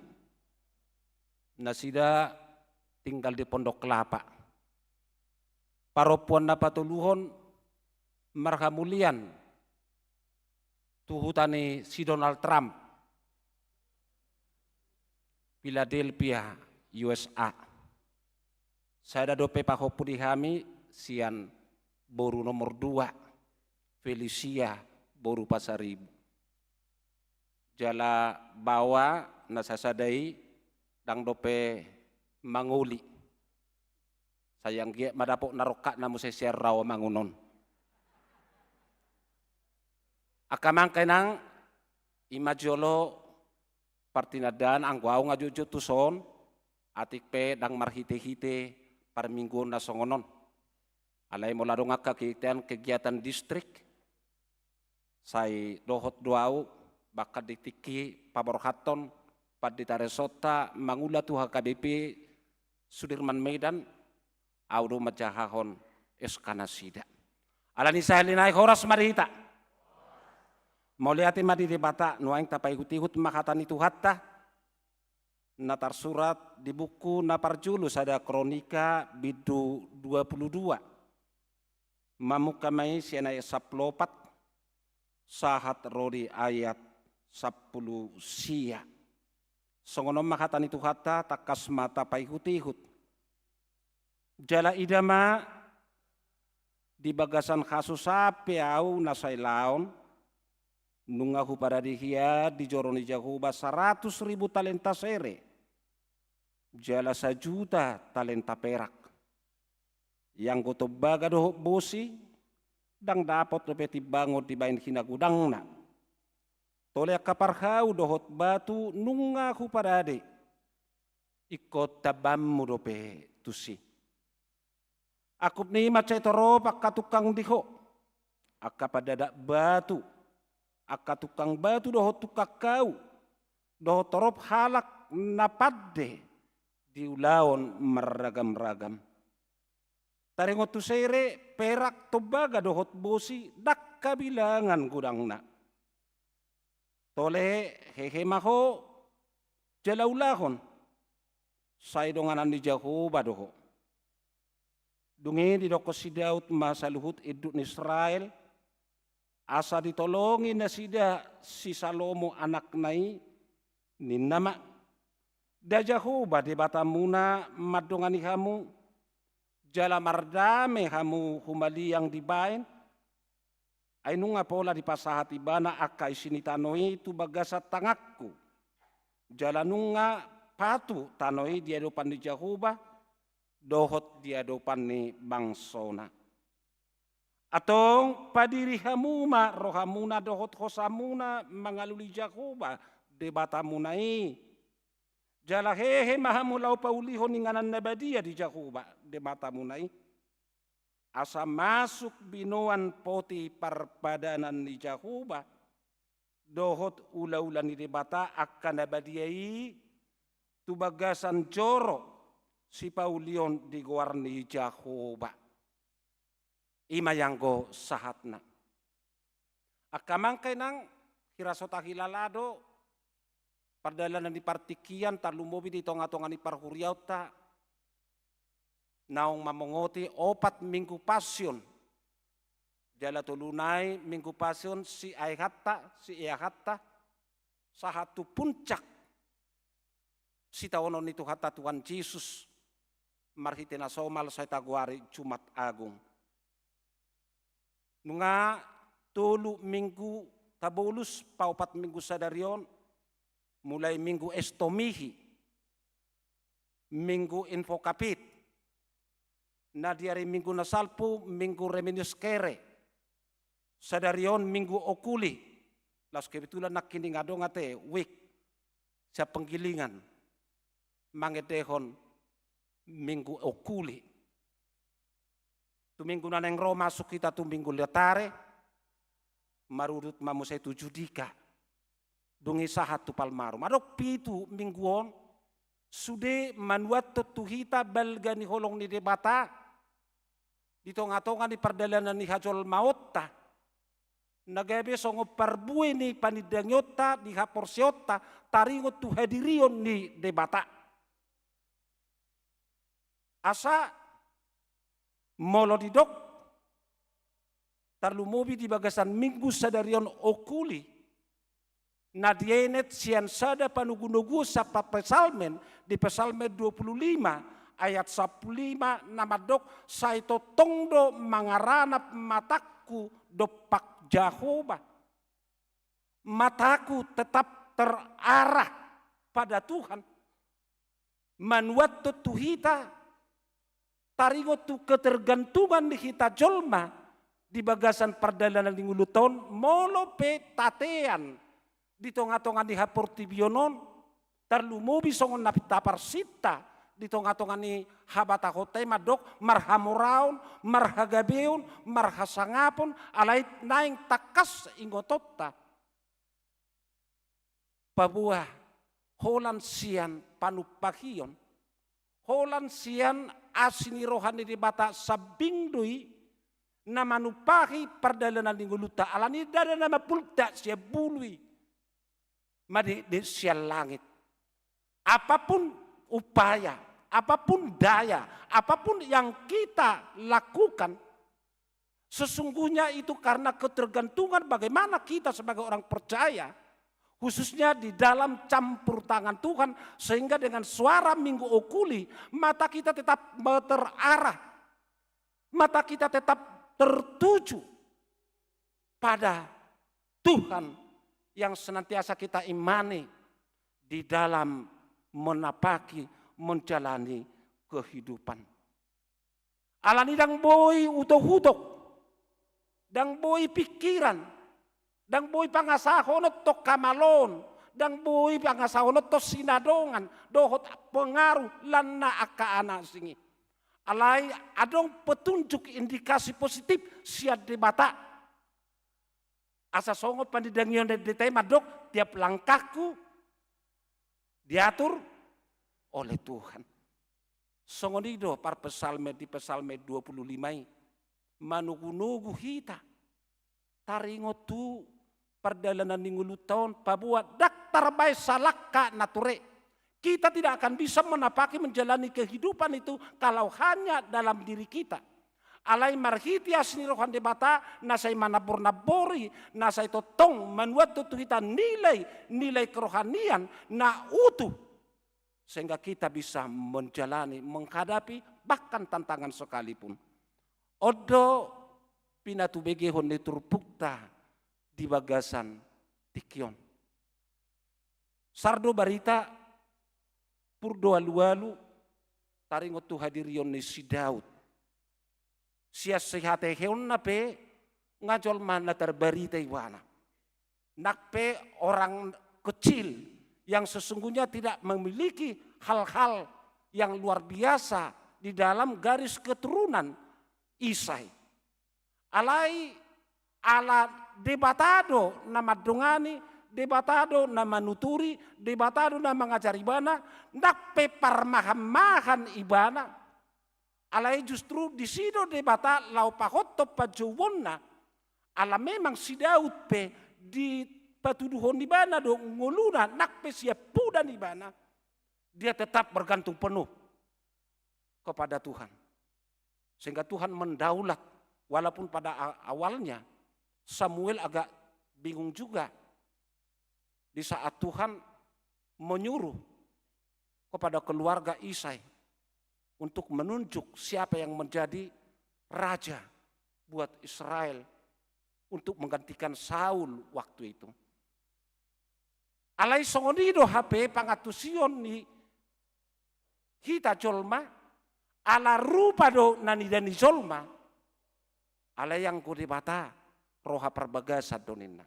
nasida tinggal di Pondok Lapa. Parompuan na patoluhon marhamulian tu huta ni si Donald Trump, Philadelphia, U S A. Sada dope pahompu di hami sian boru nomor dua, Felicia boru Pasaribu. Jala baoa na sasada i ndang dope mangoli. Sai anggiat ma dapot na rongkapna muse sian raomangun on. Angka amang inang, i ma jolo partinandaan anggo au nga jotjot tuson, atik pe ndang marhitehite parmingguon na songon on. Alai molo adong angka kegiatan, kegiatan distrik, sai dohot do au, bahkan di tingki paborhathon Pandita Resonta mangula tu H K B P Sudirman Medan, au do manjahahon S K nasida. Alani sahali nai, horas ma di hita. Mauliate ma di Debata, nuaeng tapaihutihut ma hata ni Tuhanta na tarsurat di buku na parjolo, sada Kronika bindu dua pulu dua. Mamungka ma i sian ayat sampulu opat sahat ro di ayat sampulu sia. Songon on ma hata ni Tuhanta, tangkas ma tapaihutihut. Jala ida ma, di bagasan hasusaan pe au na sailaon, nunga huparade hian di joro ni Jahowa saratus ribu talenta sere, jala sajuta talenta perak. Ianggo tombaga dohot bosi, ndang dapot dope timbangon dibahen hinagodangna. Tole angka parhau dohot batu nunga huparade, ingkon tambanmu dope tusi. Angkup ni i mansai torop angka tungkang di ho, angka pandadak batu, angka tungkang batu dohot tungkang hau, dohot torop halak na pande di ulaon marragamragam. Taringot tu sere, perak, tombaga dohot bosi, ndang habilangan godangna. Tole hehe ma ho, jala ulahon, sai donganan ni Jahowa do ho. Dung i didokkon si Daud ma saluhut induk ni Israel, asa ditolongi nasida si Salomo anakna i, ninna ma: Nda Jahowa Debatamuna mandongani hamu, jala mardame hamu humaliang dibaen? Ai nunga pola dipasahat ibana angka isi ni tano i tu bagasan tanganku, jala nunga patu tano i di adopan ni Jahowa dohot di adopan ni bangsona. Antong padiri hamu ma rohamuna dohot hosamuna mangalului Jahowa Debatamuna i. Jala hehe ma hamu laho paulihon inganan na badia di Jahowa Debatamuna i, asa masuk binoan poti parpadanan ni Jahowa dohot ulaula ni Debata angka na badia i tu bagasan joro sipaulion di goar ni Jahowa. I ma i anggo sahatna. Angka amang, inang, hira so tahilala do pardalanan ni partingkian, tarlumobi di tongatonga ni parhuriaonta naung mamongoti opat Minggu Pasion. Jala tolu nai Minggu Pasion, si Ahadta, si Ahadta, sahat tu puncak sitaonon ni Tuhanta Tuhan Jesus, marhite na somal sai tagoari Jumat Agung. Nunga tolu minggu tabolus paopat minggu sadari on, mulai Minggu Estomihi, Minggu Invocavit, na di ari Minggu na salpu Minggu Remenio Cruce, sadari on Minggu Oculi. Laos kebetulan nangkining adong ate wijk sian Penggilingan mangendehon Minggu Oculi. Tu minggu na naeng ro masuk hita tu Minggu Letare, marudut ma muse tu Judika, dung i sahat tu Palmarum. Adong pitu minggu on sude manuathon tu hita balga ni holong ni Debata di tongatonga ni pardalanan ni hajolmaonta, na gabe songon parbue ni panindangionta di haporseaonta taringot tu hadirion ni Debata. Asa molo didok, tarlumobi di bagasan Minggu sadari on Oculi, na dienet sian sada panogunoguon sian parpsalmen di Psalmen dua puluh lima ayat sampulu lima, na mandok: Sai tongtong do mangaranap matangku dompak Jahowa. Mataku tetap terarah pada Tuhan. Manuathon tu hita taringot tu ketergantungan ni hita jolma di bagasan pardalanan ni ngolunta on, molo pe tatean di tongatonga ni haportibion on, tarlumobi songon na taparsinta di tongatonga ni habatahonta i, mandok marhamoraon, marhagabeon, marhasangapon, alai naeng tangkas ingotonta paboa holan sian panumpahion, holan sian asi ni roha ni Debata sambing do i na manumpahi pardalanan ni ngolunta. Alani ndada na mambuldak sian bulu i, madekdek sian langit. Apapun upaya, apapun daya, apapun yang kita lakukan, sesungguhnya itu karena ketergantungan bagaimana kita sebagai orang percaya, khususnya di dalam campur tangan Tuhan, sehingga dengan suara Minggu Oculi, mata kita tetap terarah, mata kita tetap tertuju pada Tuhan yang senantiasa kita imani di dalam menapaki, menjalani kehidupan. Alani ndang boi utokutok, ndang boi pingkiran, ndang boi pangasahon antong hamaloon, ndang boi pangasahon antong sinadongan dohot pengaruh lan na angka anak asing i. Alai adong petunjuk, indikasi positif sian Debata. Asa songon panindangion ni Debata i mandok, tiap langkahku diatur oleh Tuhan. Songon i do parpsalmen di Psalmen dua puluh lima i, manogunogu hita taringot tu pardalanan ni ngolunta on, paboa ndang tarbaen salangka na ture. Kita tidak akan bisa menapaki menjalani kehidupan itu kalau hanya dalam diri kita. Alai marhite asi ni roha ni Debata, na sai manambor-nambori, na sai tongtong manuat tu hita nilai-nilai kerohanian na utuh, sehingga kita bisa menjalani, menghadapi bahkan tantangan sekalipun. On do pinatubegehon ni turpukta di bagasan tingki on. Sar do barita, pur do alu-alu taringot tu hadirion ni si Daud. Sian sihaheheonna pe nga jolma na tarbarita ibana. Nang pe orang kecil yang sesungguhnya tidak memiliki hal-hal yang luar biasa di dalam garis keturunan Isai. Alai ala Debata do na mandongani, Debata do na manuturi, Debata do na mangajari ibana, nang pe parmahan-mahan ibana. Alai justru disi do Debata laho pahothon panjouonna. Ala memang si Daud pe dipatuduhon ibana do ngoluna nang pe siampudan ibana, dia tetap bergantung penuh kepada Tuhan. Sehingga Tuhan mendaulat, walaupun pada a-, awalnya Samuel agak bingung juga di saat Tuhan menyuruh kepada keluarga Isai untuk menunjuk siapa yang menjadi raja buat Israel untuk menggantikan Saul waktu itu. Alai songon i do hape pangantusion ni hita jolma, ala rupa do na nida ni jolma, alai anggo Debata roha parbagasan do ninna.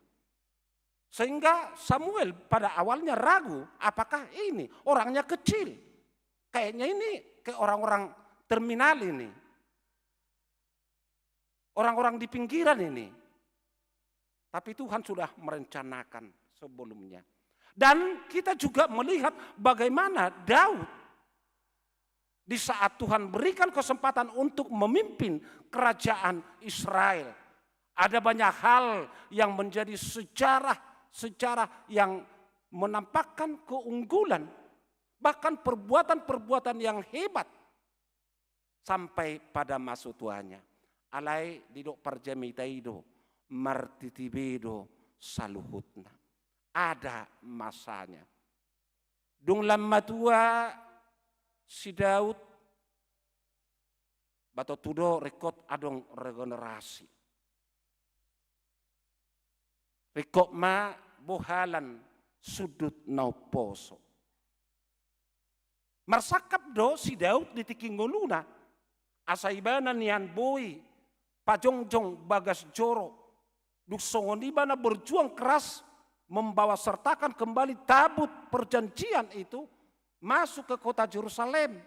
Sehingga Samuel pada awalnya ragu, apakah ini orangnya kecil? Kayaknya ini kayak orang-orang terminal ini. Orang-orang di pinggiran ini. Tapi Tuhan sudah merencanakan sebelumnya. Dan kita juga melihat bagaimana Daud di saat Tuhan berikan kesempatan untuk memimpin kerajaan Israel. Ada banyak hal yang menjadi sejarah-sejarah yang menampakkan keunggulan, bahkan perbuatan-perbuatan yang hebat sampai pada masa tuanya. Alai didok parjamita i do, martiti be do saluhutna. Ada masanya. Dung lam matua si Daud, ba tontu do ringkot adong regenerasi. Ringkot ma bohalan sundut na umposo. Marsangkap do si Daud di tingki ngoluna, asa ibana nian boi pajongjong bagas joro. Dung songon i ibana berjuang keras membawa sertakan kembali tabut perjanjian itu masuk ke kota Jerusalem.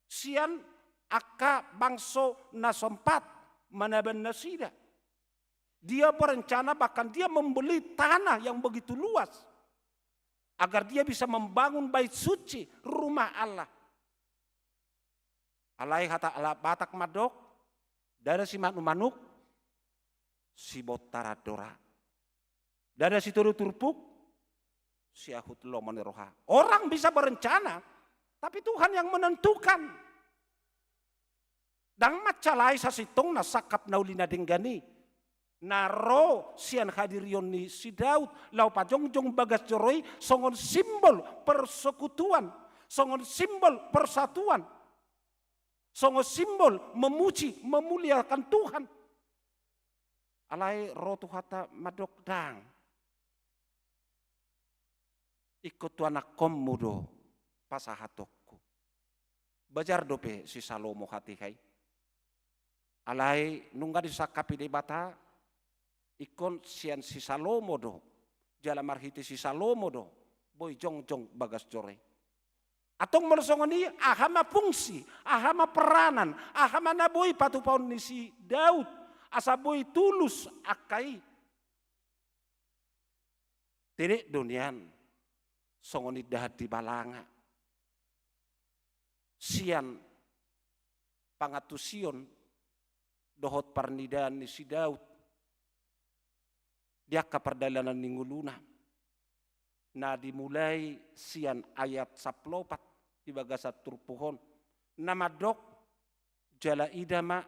Sian angka bangso na sempat manaban nasida. Dia berencana, bahkan dia membeli tanah yang begitu luas agar dia bisa membangun bait suci, rumah Allah. Alai hata halak Batak mandok, ndada simanuk-manuk, sibontar andora. Ndada sitodo turpuk, siahut lomo ni roha. Orang bisa berencana, tapi Tuhan yang menentukan. Ndang mansai sasintongna sangkap na uli na denggan i na ro sian hadirion ni si Daud laho pajongjong bagas joro i songon simbol persekutuan, songon simbol persatuan, songon simbol memuji, memuliakan Tuhan. Alai ro Tuhanta mandok, ndang. Ingkon tu anakkonmu do pasahatonku. Bajar dope si Salomo hatiha i. Alai nunga disangkapi Debata, ingkon sian si Salomo do, jala marhite si Salomo do boi jongjong bagas joro i. Antong molo songon i, aha ma fungsi, aha ma peranan, aha ma na boi patupaon ni si Daud asa boi tulus angka i? Tedek do nian songon indahan di balanga sian pangantusion dohot parnidaan ni si Daud. di angka pardalanan ni ngoluna. Na dimulai sian ayat sampulu opat di bagasan turpuk on, na mandok, jala ida ma,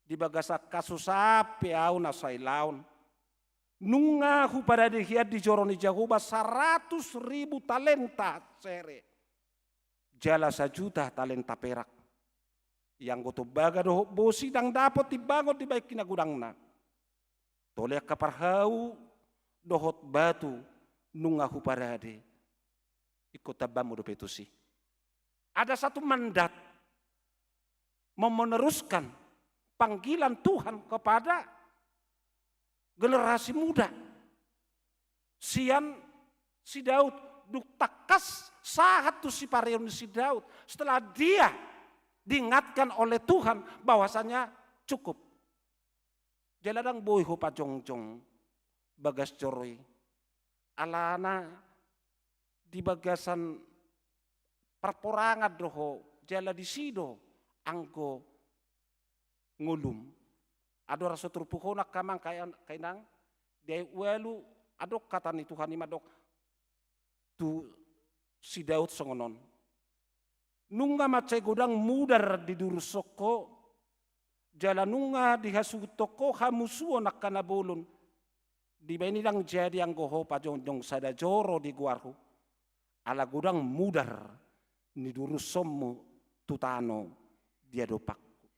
di bagasan kasusaan pe ahu na so hilaon, nunga huparade hian di joro ni Jahowa saratus ribu talenta sere, jala sajuta talenta perak. Ianggo tombaga dohot bosi ndang dapot timbangon dibahen hinagodangna. Tole angka parhau dohot batu nunga huparade. Ingkon tamba hamu dope tusi. Ada satu mandat meneruskan panggilan Tuhan kepada generasi muda. Sian si Daud, dung tangkas sahat tu sipareon ni si Daud, setelah dia diingatkan oleh Tuhan bahwasanya cukup. Jala ndang boi ho pajongjong bagas joro i. Alana di bagasan parporangan do ho, jala disi do anggo ngolum. Andorang so turpuk on angka amang, angka inang, di ayat ualu adong hata ni Tuhan i mandok tu si Daud songon on. Nunga mansai godang mudar didurushon ho, jala nunga dihasuhuthon ho hamusuon angka na bolon. Dibahen i ndang jadi anggo ho pajongjong sada joro di goarhu, ala godang mudar nidurushonmu tu tano di adopanku.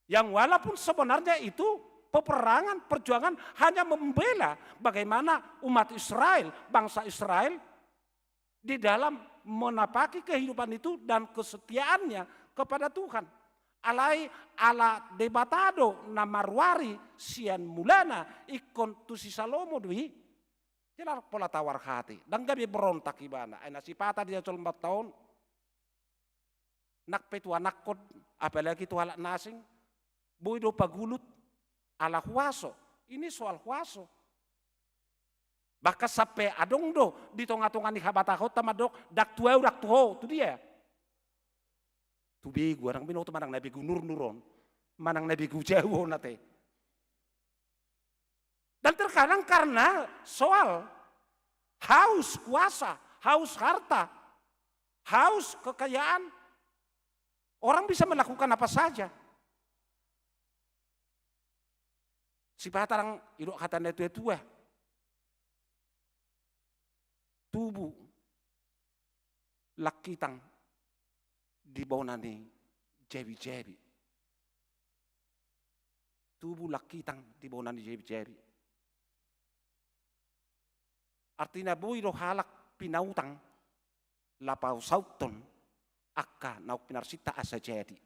Yang walaupun sebenarnya itu peperangan, perjuangan hanya membela bagaimana umat Israel, bangsa Israel di dalam menapaki kehidupan itu dan kesetiaannya kepada Tuhan. Alai ala Debata do na maruari sian mulana, ingkon tu si Salomo do i. Jala pola tawar hati, ndang gabe berontak ibana. Ai na sipata di jolma taon, nang pe tu anakkon, apalagi tu halak na asing, boi do pagulut ala huaso. Ini soal huaso. Bahkan sampe adong do di tonga-tonga ni habatahonta mandok, ndang tu ahu, ndang tu ho, tu dia? Tu begu, ndang binoto manang na begu nurnur on, manang na begu jahu on ate. Dan terkadang karena soal haus kuasa, haus harta, haus kekayaan, orang bisa melakukan apa saja. Sipata ndang, idok hata ni natua-tua, tubu langkitang di bona ni jabi-jabi. Tubu langkitang di bona ni jabi-jabi. Artina boi do halak pinautang laho pasaut angka naung pinarsinta asa jadi.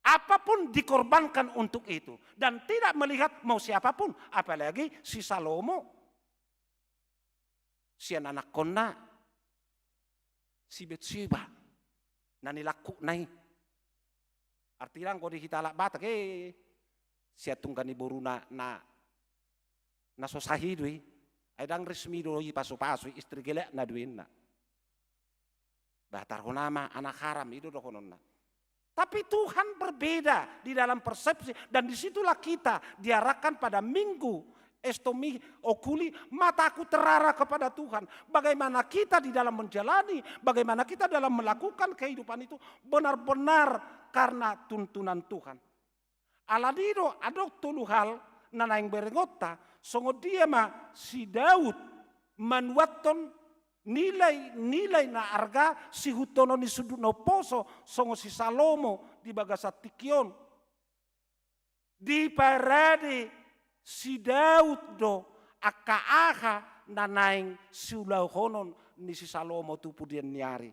Apapun dikorbankan untuk itu, dan tidak melihat mau siapapun, apalagi si Salomo, sian anakkonna si Betseba na nilangkukna i. Artina anggo di hita halak Batak, eh, sian tungga ni boruna na, na so sah i do i. Ai ndang resmi do i pasu-pasu, istri gelakna do inna. Bah, tarhona ma anak haram, i do dohononna. Tapi Tuhan berbeda di dalam persepsi, dan disitulah kita diarahkan pada Minggu Estomi Okuli, mataku terarah kepada Tuhan. Bagaimana kita di dalam menjalani, bagaimana kita dalam melakukan kehidupan itu benar-benar karena tuntunan Tuhan. Alani do adong tolu hal na naeng berengonta, songon dia ma si Daud manuathon nilai-nilai na arga sihuthononna di sundut na umposo, songon si Salomo di bagasan tingki on. Diparade si Daud do angka aha na naeng siulahonon ni si Salomo tu pudian ni ari.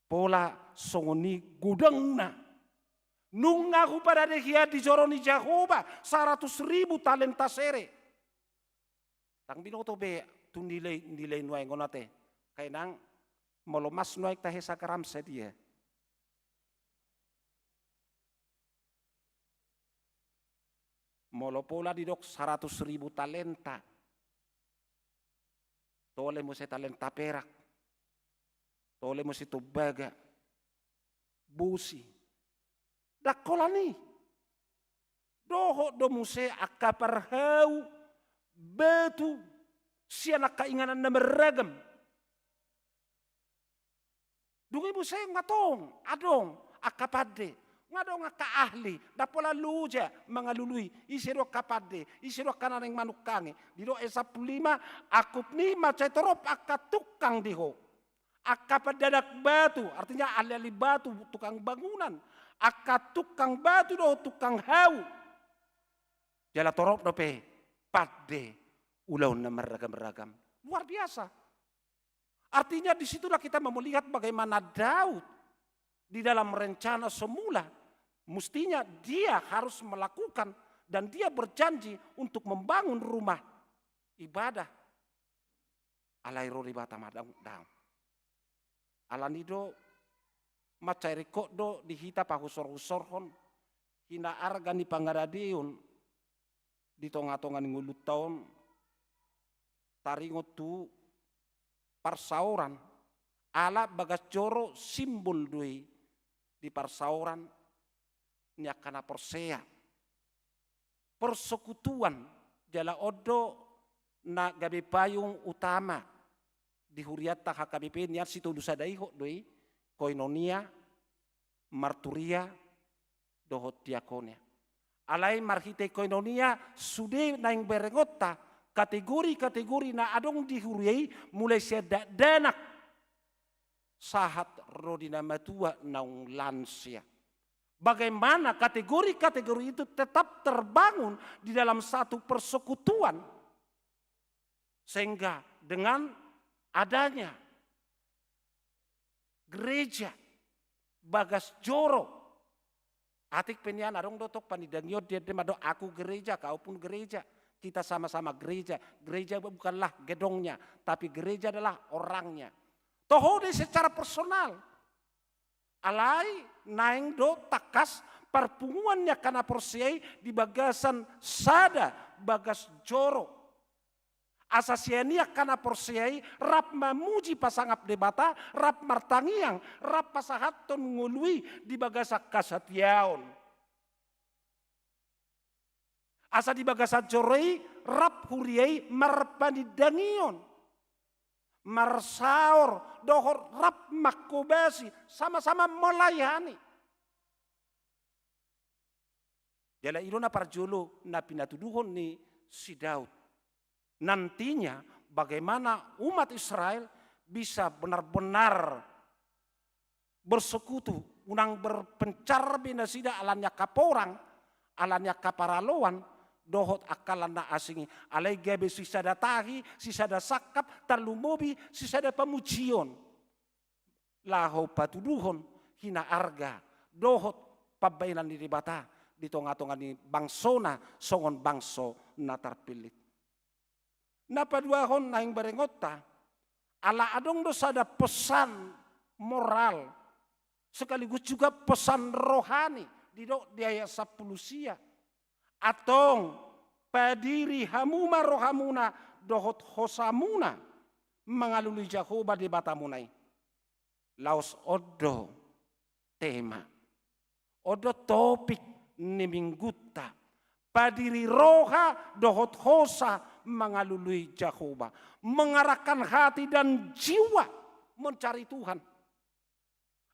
Pola songon i godangna. Nunga huparade hian di joro ni Jahowa saratus ribu talenta sere. Ndang binoto be tu nilai, nilai nuaeng on ate. Ai nang molo mas nuaeng tahe sagram sadia. Molo pola didok saratus ribu talenta, tole muse talenta perak, tole muse tombaga, bosi. Ndang holan i. Dohot do muse angka parhau, batu, sian angka inganan na marragam. Dung i muse nga tong adong angka pande, nga adong angka ahli, ndang pola loja mangalului, ise do angka pande, ise do angka na naeng manungkangi. Didok ayat sampulu lima, angkup ni i mansai torop angka tungkang di ho. Angka pandanak batu, artinya ahli-ahli batu, tukang bangunan, angka tungkang batu dohot tungkang hau. Jala torop dope pande ulaon na marragam-ragam. Luar biasa. Artinya, di situlah kita mau melihat bagaimana Daud di dalam rencana semula, mestinya dia harus melakukan dan dia berjanji untuk membangun rumah ibadah. Alai ro Debata ma daong, daong. Alani do, mansai ringkot do di hita pahusor-husorhon hinaarga ni pangaradeon di tonga-tonga ni ngolunta on, taringot tu parsaoran, ala bagas joro simbol do i di parsaoran ni angka na porsea. Persekutuan, jala on do na gabe payung utama di hurianta H K B P nian, sitolu sada ihot do i, koinonia, marturia, dohot diakonia. Alai marhite koinonia sude naeng berengonta, kategori-kategori na adong di huria i, mulai sian dakdanak sahat ro di na matua naung lansia. Bagaimana kategori-kategori itu tetap terbangun di dalam satu persekutuan, sehingga dengan adanya gereja bagas joro. Atik pe nian adong do tong panindangion, dia, dia mandok, "Aku gereja, kau pun gereja, kita sama-sama gereja." Gereja bukanlah gedongnya, tapi gereja adalah orangnya. Toho do i secara personal. Alai naeng do tangkas parpunguan ni angka na porsea i di bagasan sada bagas joro. Asa sian i angka na porsea i rap mamuji pasangap Debata, rap martangiang, rap pasahathon ngolu i di bagasan hasatiaon. Asa di bagasan joro i rap huria i marpanindangion, marsaor, dohot rap manghobasi, sama-sama melayani. Jala i do na parjolo na pinatuduhon ni si Daud. Nantinya, bagaimana umat Israel bisa benar-benar bersekutu, unang berpencar be nasida ala ni angka porang, ala ni angka paraloan, dohot angka na asing i. Alai gabe sisada tahi, sisada sangkap, tarlumobi sisada pamujion. Laho patuduhon hinaarga dohot pambaenan ni Debata di tonga-tonga ni bangsona songon bangso na tarpillit. Na paduahon naeng berengonta, ala adong do sada pesan moral, sekaligus juga pesan rohani, didok di ayat sampulu sia. Antong, padiri hamu ma rohamuna dohot hosamuna mangalului Jahowa Debatamuna i. Laos on do tema, on do topik ni minggunta. Padiri roha dohot hosa mangalului Jahowa, mengarahkan hati dan jiwa mencari Tuhan.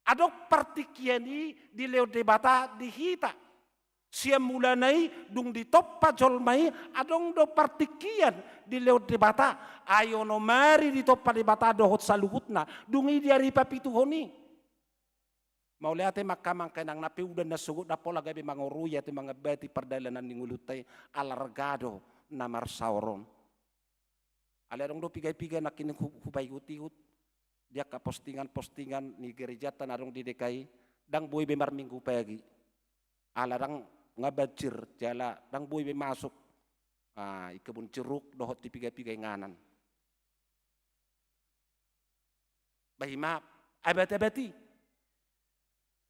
Adong partingkian i dilehon Debata di hita. Sian mulana i dung ditompa jolma i, adong do partingkian dilehon Debata. Ai onom ari ditompa Debata dohot saluhutna, dung i di ari papituhon i. Mauliate ma angka amang, inang, na pe udan na sogot ndang pola gabe mangorui ate mangambati pardalanan ni ngolunta i, ala arga do na marsaor on. Alai adong do piga-piga nangkin hu-, hupaihut-ihut di angka postingan-postingan ni gerejanta na adong di D K I, ndang boi be marminggu pagi. Ala ndang, nga banjir, jala ndang boi be masuk, ah, i kebun jeruk dohot di piga-piga inganan. Bah, i ma abat-abat i.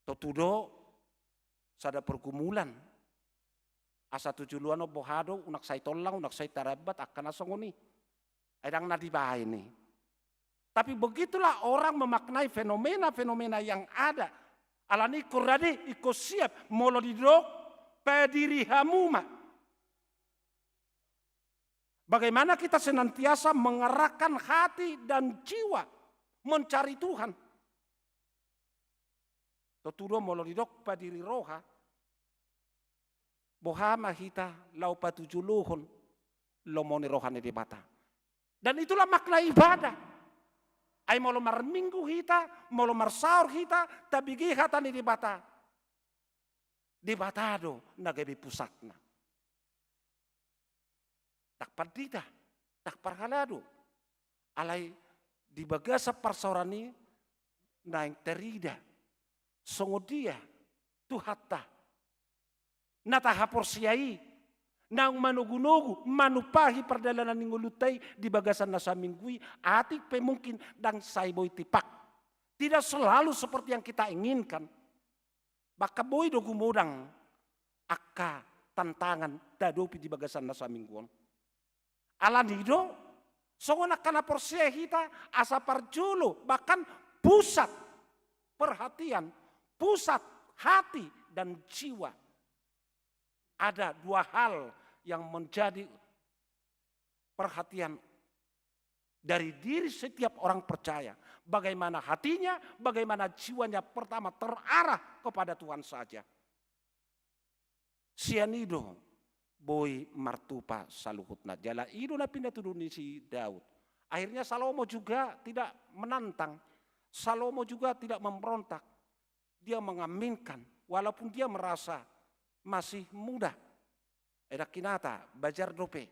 Tontu do sada pergumulan. Asa tu joloan on boha do, unang sai tollang, unang sai tarambat angka na songon i. Ai ndang na dibaen i. Tapi begitulah orang memaknai fenomena-fenomena yang ada. Alani ingkon rade, ingkon siap, molo didok Padiri hamu ma. Bagaimana kita senantiasa mengarahkan hati dan jiwa mencari Tuhan. Tontu do molo didok padiri roha, boha ma hita laho patujolohon lomo ni roha ni Debata. Dan itulah makna ibadah. Ai molo marminggu hita, molo marsaor hita, tabege hata ni Debata. Debata do na gabe pusatna. Ndang pandita, ndang parhalado. Alai di bagasan parsaoran i naeng tarida songon dia Tuhanta na tahaporseai, naung manogunogu manumpahi pardalanan ni ngolunta i di bagasan na saminggu i, atik pe mungkin ndang sai boi tipak. Tidak selalu seperti yang kita inginkan. Bahkan boi do gumodang angka tantangan tahadopi di bagasan na saminggu on. Alani do, songon angka na porsea hita, asa parjolo, bahkan pusat perhatian, pusat hati dan jiwa. Ada dua hal yang menjadi perhatian dari diri setiap orang percaya. Bagaimana hatinya, bagaimana jiwanya pertama terarah kepada Tuhan saja. Sian i do boi martupa saluhutna. Jala i do na pinatudu ni si Daud. Akhirnya Salomo juga tidak menantang. Salomo juga tidak memberontak. Dia mengaminkan, walaupun dia merasa masih muda. Edak kinata, bajar dope.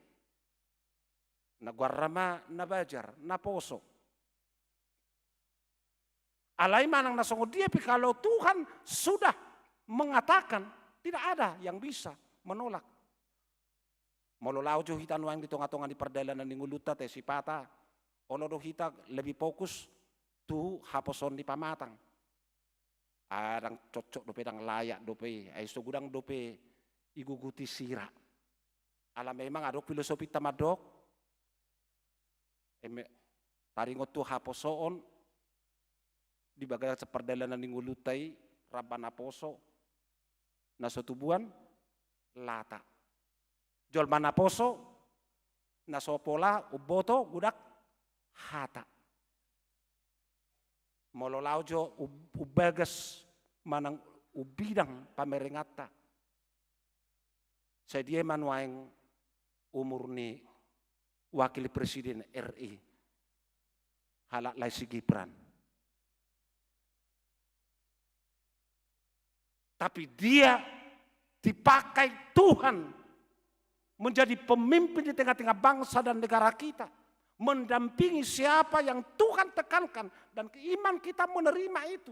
Na goarna ma na bajar, na poso. Alai manang na songon dia pe, kalau Tuhan sudah mengatakan, tidak ada yang bisa menolak. Molo laho jo hita nuaeng di tongatonga ni pardalanan ni ngolunta, te sipata, olo do hita lebih fokus tu haposoon ni pamatang. Ah, ndang cocok dope, ndang layak dope, ai so godang dope iguguti sira. Ala memang adong filosofinta mandok, eme, taringot tu haposoon di bagasan pardalanan ni ngolunta i, ramba na poso, na so tubuan lata. Jolma na poso, na so pola umboto godang hata. Molo laho jo um-, umbagas manang umbidang pamerenganta, sai dia ma nuaeng umur ni wakil presiden R I, halak lae si Gibran. Tapi dia dipakai Tuhan menjadi pemimpin di tengah-tengah bangsa dan negara kita, mendampingi siapa yang Tuhan tekankan, dan iman kita menerima itu.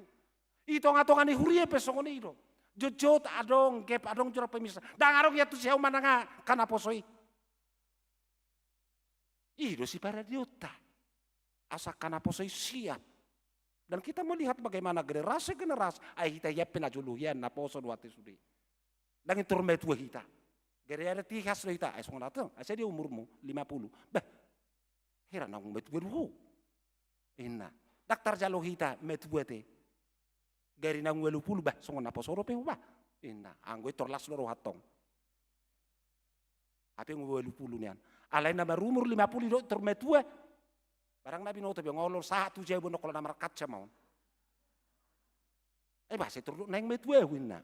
I tongatonga ni huria pe songon i do. Jotjot adong gap, adong jora pemirsa. Ndang adong ia tu siahu manang angka na poso i. I do siparadionta. Asa angka na poso i siap. Dan kita melihat bagaimana generasi-generasi, ai hita hian pe na jolo hian na poso do ate sude. Ndang intor matua hita. Gari ada tihas do hita, ai songon na tong, ai sai dia umurmu lima puluh. Bah, hera naung matua do ho. Inna. Ndang tarjalo hita matua te. Gari naung ualu pulu, bah, songon na poso dope ho, bah. Inna, anggo i tor las do roha tong. Hape ualu pulu nian. Alai na marumur lima pulu i do tor matua. Barang na binoto be ngolor sahat tu jabu nokol na markaca maon. Eh, bah, sai tor do naeng matua ho inna.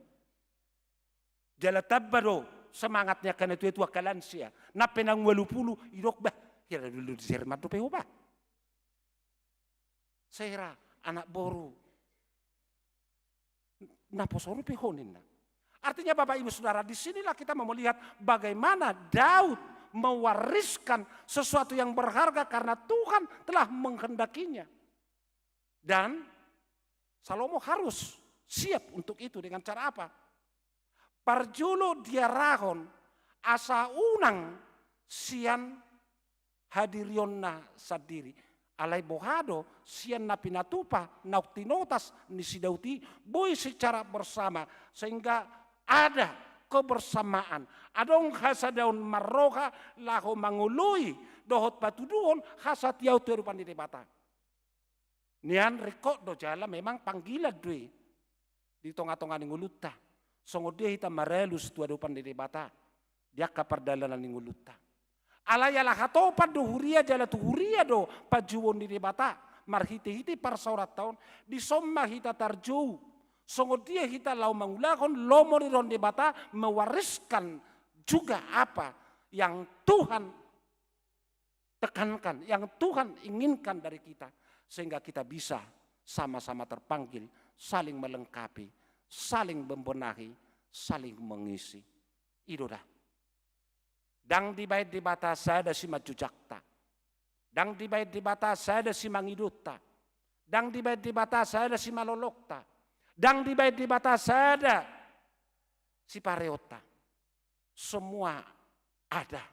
Jala tamba do semangat ni angka na tuatua, angka lansia. Na pe naung ualu pulu, didok, bah, hira dulu di Jerman dope ho, bah. Sera, anak boru. Na poso dope ho ninna. Artinya, Bapak Ibu Saudara, di sinilah kita mau melihat bagaimana Daud mewariskan sesuatu yang berharga karena Tuhan telah menghendakinya. Dan Salomo harus siap untuk itu. Dengan cara apa? Parjolo diarahon asa unang sian hadirionna sandiri. Alai boha do sian na pinatupa naung tinotas ni si Daud i boi secara bersama, sehingga ada kebersamaan, adong hasadaon marroha laho mangoloi dohot patuduhon hasatiaon tu adopan ni Debata. Nian ringkot do jala memang panggilan do i di tongatonga ni ngolunta. Songon dia hita maralus tu adopan ni Debata di angka pardalanan ni ngolunta. Alai ala hatopan do huria jala tu huria do panjouon ni Debata marhitehite parsaoranta on, dison ma hita tarjou. Songon dia hita laho mangulahon lomo ni roha ni Debata, mewariskan juga apa yang Tuhan tekankan, yang Tuhan inginkan dari kita, sehingga kita bisa sama-sama terpanggil, saling melengkapi, saling membenahi, saling mengisi. I do da. Ndang dibaen Debata sada simanjujakta. Ndang dibaen Debata sada simangidonta. Ndang dibaen Debata sada simalolokta. Ndang dibaen Debata sada sipareonta. Semua ada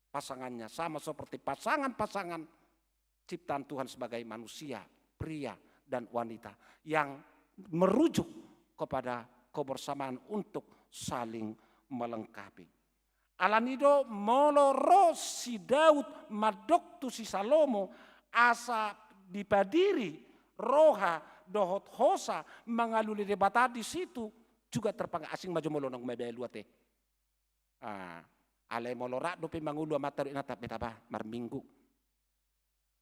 pasangannya, sama seperti pasangan-pasangan ciptaan Tuhan sebagai manusia, pria dan wanita, yang merujuk kepada kebersamaan untuk saling melengkapi. Alani do molo ro si Daud mandok tu si Salomo asa dipadiri roha dohot hosa mangalului Debata, di situ juga terpanggil. Asing ma jo molo naung mabalu ate. Ah, alai molo rap dope mangolu amanta dohot inanta, beta bah marminggu.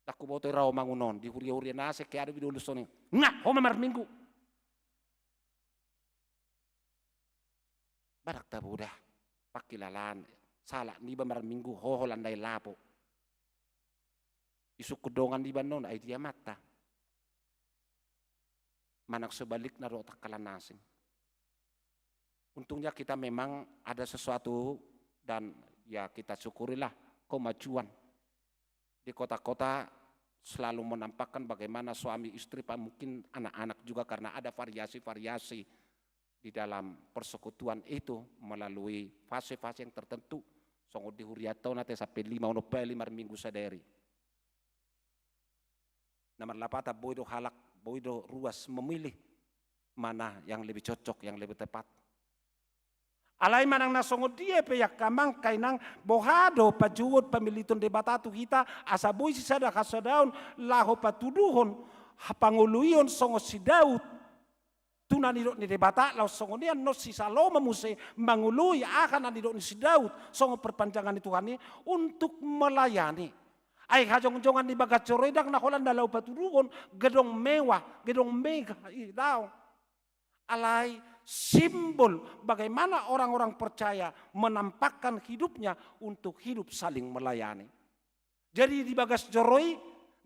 Ndang huboto i raomangun on di huria-huria na asing, ke adong be do ulos songon i. Nga, ho ma marminggu. Ba ndang tabo da pangkilalaan, salah niba marminggu, ho holan ndai lapo. Isungkun dongan niba annon, ai dia amanta. Manang sebalikna dohot angka na asing. Untungnya kita memang ada sesuatu dan ya kita syukurilah kemajuan. Di kota-kota selalu menampakkan bagaimana suami istri, apa mungkin anak-anak juga, karena ada variasi-variasi di dalam persekutuan itu melalui fase-fase yang tertentu. Songon di hurianta on ate sampe lima onom pali marminggu sadari. Na marlapatan boi do halak, boi do ruas memilih mana yang lebih cocok, yang lebih tepat. Alai manang na songon dia pe, angka amang, angka inang, boha do panjouon pamiliton Debata tu hita asa boi sisada hasadaon laho patuduhon pangoluion songon si Daud tu na nidok ni Debata, laos songon i annon si Salomo muse mangoloi aha na nidok ni si Daud songon perpanjangan ni Tuhan i untuk melayani. Ai hajongjongan ni bagas joro i ndang na holan na laho patuduhon gedong mewah, gedong megah i, daong. Alai simbol bagaimana orang-orang percaya menampakkan hidupnya untuk hidup saling melayani. Jadi di bagas joro i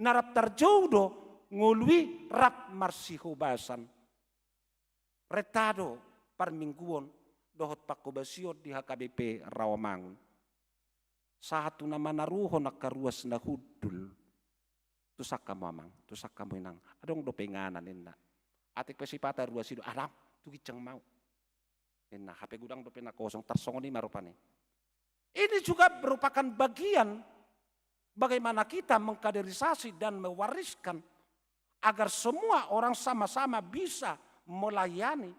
na rap tarjou do ngolu i rap marsihobasan. Renta do parmingguon dohot panghobasion di H K B P Rawamangun. Sahat tu na manaruhon angka ruas na hundul. Tusan hamu amang, tusan hamu inang. Adong dope inganan ninna. Atik pe sipata ruas i do, adong, tu ginjang ma au, ninna. Hape godang dope na kosong, tarsongon i ma rupani. Ini juga merupakan bagian bagaimana kita mengkaderisasi dan mewariskan agar semua orang sama-sama bisa melayani.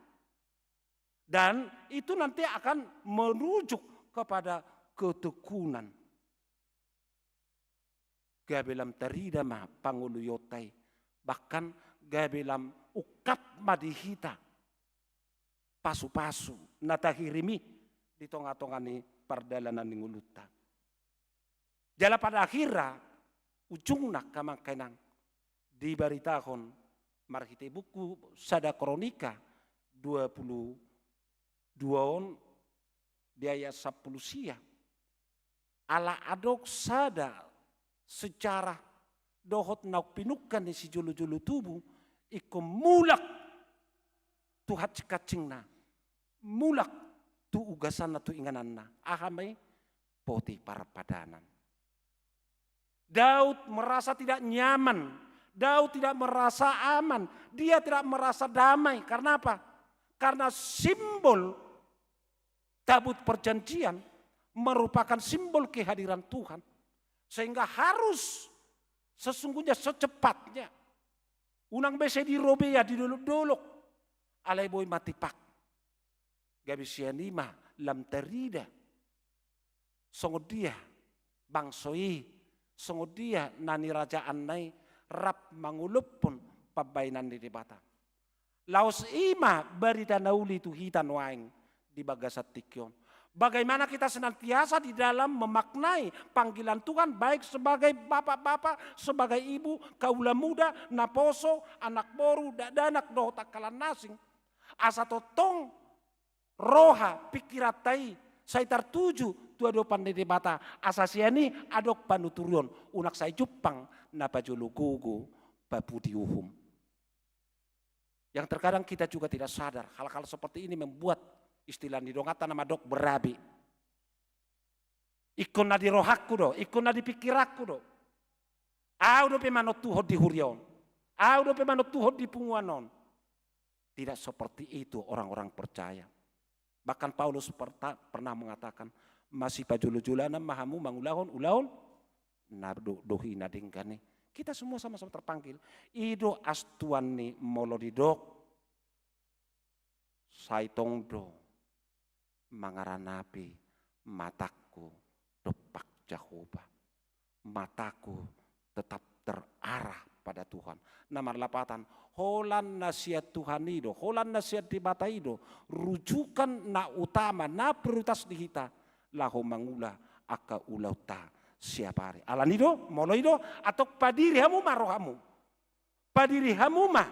Dan itu nanti akan merujuk kepada ketekunan. Gabe lam tarida ma pangoluionta i, bahkan gabe lam ungkap ma di hita pasupasu na tahirim i di tongatonga ni pardalanan ni ngolunta. Jala pada akhirna, ujungna, angka amang, angka inang, dibaritahon marhite buku Sada Kronika dua puluh dua on di ayat sampulu sia. Ala adong sada sejarah dohot naung pinungka ni sijolojolo tubu, ingkon mulak tu hansikhansingna, mulak tu ugasanna, tu ingananna. Aha ma i? Poti parpadanan. Daud merasa tidak nyaman. Daud tidak merasa aman. Dia tidak merasa damai. Karena apa? Karena simbol tabut perjanjian merupakan simbol kehadiran Tuhan. Sehingga harus sesungguhnya secepatnya. Unang be sai dirobea, didolokdolok. Alai boi ma tipak. Gabe sian i ma lam tarida songon dia bangso i, songon dia na nirajaanna i rap mangolophon pambahenan ni Debata. Laos i ma barita na uli tu hita nuaeng di bagasan tingki on. Bagaimana kita senantiasa di dalam memaknai panggilan Tuhan, baik sebagai bapak-bapak, sebagai ibu, kaula muda, naposo, anak boru, dakdanak dohot angka na asing. Asa tongtong roha, pikiranta i sai tartuju tu adopan ni Debata, asa sian i adong panuturion, unang sai jumpang na pajolo gogo papudi uhum. Yang terkadang kita juga tidak sadar, hal-hal seperti ini membuat istilah ni donganta na mandok berabe. Ingkon na di rohangku do, ingkon na di pikiranku do. Au dope manontuhon di huria on. Au dope manontuhon di punguan on. Tidak seperti itu orang-orang percaya. Bahkan Paulus perta-, pernah mengatakan, masipajolo-joloan ma hamu mangulahon ulaon na do-, dohina denggan i. Kita semua sama-sama terpanggil. I do astuan ni molo didok, sai tong do mangaranapi matangku dompak Jahowa. Matangku tetap terarah pada Tuhan. Na marlapatan, holan na sian Tuhan i do, holan na sian Debata i do rujukan na utama, na prioritas di hita laho mangula angka ulaonta siapari. Alani do, molo i do, antong padiri hamu ma rohamu. Padiri hamu ma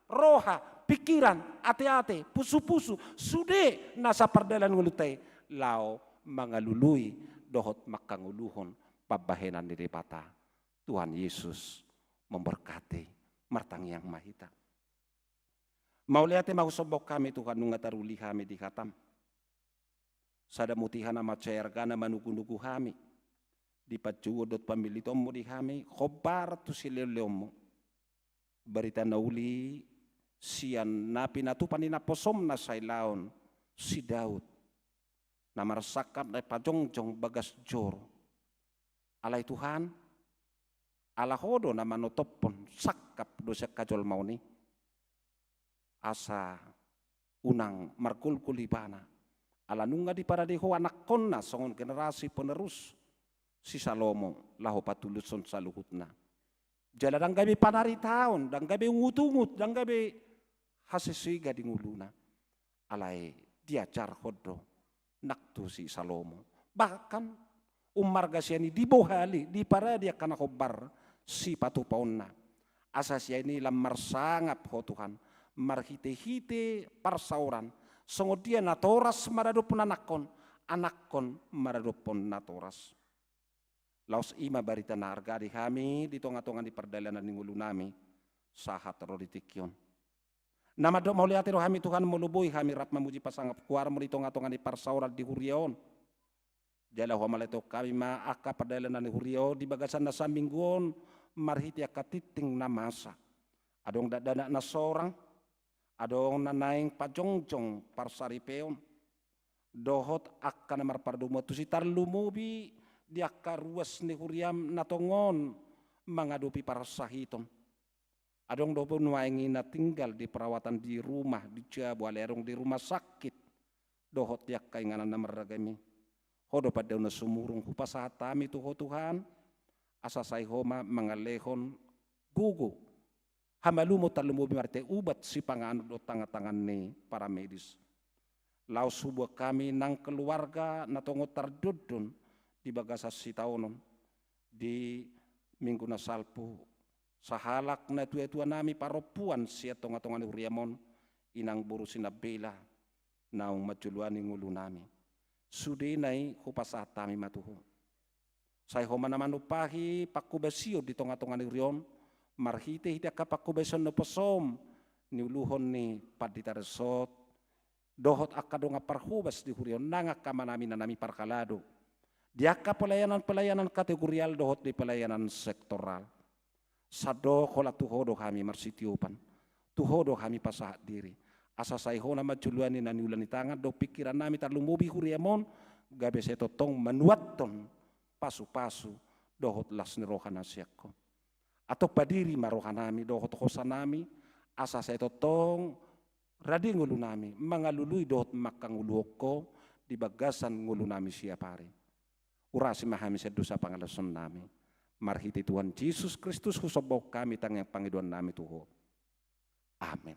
roha, pikiran, ateate, pusupusu, sude nasa pardalan ngolunta i, laho mangalului dohot mangkangoluhon pambahenan ni Debata. Tuhan Yesus memberkati. Martangiang ma hita. Mauliate ma husombahon hami Tuhan, nunga taruli hami di hataM. Sada mutiha na mansai argana manugunugu hami di panjouon dohot pamilitonMu di hami, hombar tu silehonlehonMu. Barita na uli sian na pinatupa ni naposoM na sailaon, si Daud, na marsangkap na pajongjong bagas joro. Alai Tuhan, ala Ho do na manotophon sangkap do sian hajolmaon i. Asa unang margolgol ibana. Ala nunga diparade Ho anakkonna songon generasi penerus si Salomo laho patulushon saluhutna. Jala ndang gabe panaritaon, ndang gabe ungutungut, ndang gabe hasesega di ngoluna. Alai diajarhon do nang tu si Salomo. Bahkan ummarga sian i dibohali, diparade angka na hombar sipatupaonna. Asa sian i lam marsangap Ho Tuhan, marhitehite parsaoran, songon dia natoras maradophon anakkon, anakkon maradophon natoras. Laos i ma barita na arga di hami di tongatonga ni pardalanan ni ngolunami sahat ro di tingki on. Na mandok mauliate do hami Tuhan molo boi hami rap mamuji pasangap goarMu di tongatonga ni parsaoran di huria on. Jala huamalaetehon hami ma angka pardalanan ni huria on di bagasan na saminggu on marhite angka tingting na masa. Adong dakdanak na sorang, adong na naeng pajongjong parsaripeon, dohot angka na marpardomuan tusi, tarlumobi di angka ruas ni huriaM na tongon mangadopi parsahiton. Adong dope nuaeng i na tinggal di perawatan di rumah, di jabu, alai adong di rumah sakit, dohot di angka inganan na marragam i. Ho do pandaonan sumurung, hupasahat hami tu Ho Tuhan, asa sai Ho ma mangalehon gogo, hamalumon, tarlumobi marhite ubat sipanganon dohot tangan-tangan ni paramedis. Laos huboan hami nang keluarga na tongon tardondon di bagasan sitaonon di minggu na salpu, sahalak natuatuanami parompuan sian tongatonga ni huriaM on, inang boru sinambela naung manjoloani ngolunami. Sudena i hupasahat hami ma tu Ho. Sai Ho ma na manumpahi panghobasion di tongatonga ni huria on, marhitehite angka panghobasion naposoM niuluhon ni pandita resort, dohot angka dongan parhobas di huria on, nang angka amanami na nami parhalado di angka pelayanan-pelayanan kategorial dohot di pelayanan sektoral. Sandok holan tu Ho do hami marsitiopan, tu Ho do hami pasahat diri. Asa sai Ho na manjoloani na niula ni tangan dohot pingkirannami, tarlumobi huriaM on, gabe sai tongtong manuathon pasupasu dohot las ni roha na sian Ho. Antong padiri ma rohanami dohot hosanami, asa sai tongtong rade ngolunami mangalului dohot mangkangoluhon Ho di bagasan ngolunami siapari. Urasi ma hami sian dosa pangalosonnami. Marhite Tuhan Jesus Kristus husombahon hami tangiang pangidoannami tu Ho. Amen.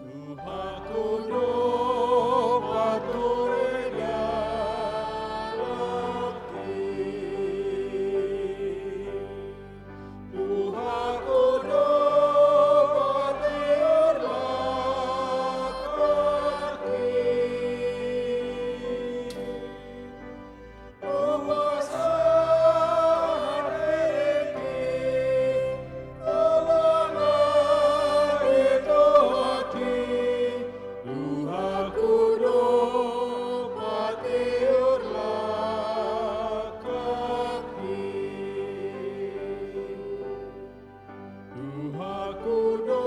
Tuhanku do pature dalanki. Tuhanku do patiur langkangki. Hupasahat berengki, tongtong na ditohonki, Tuhanku do patiur langkangki. Tuhanku do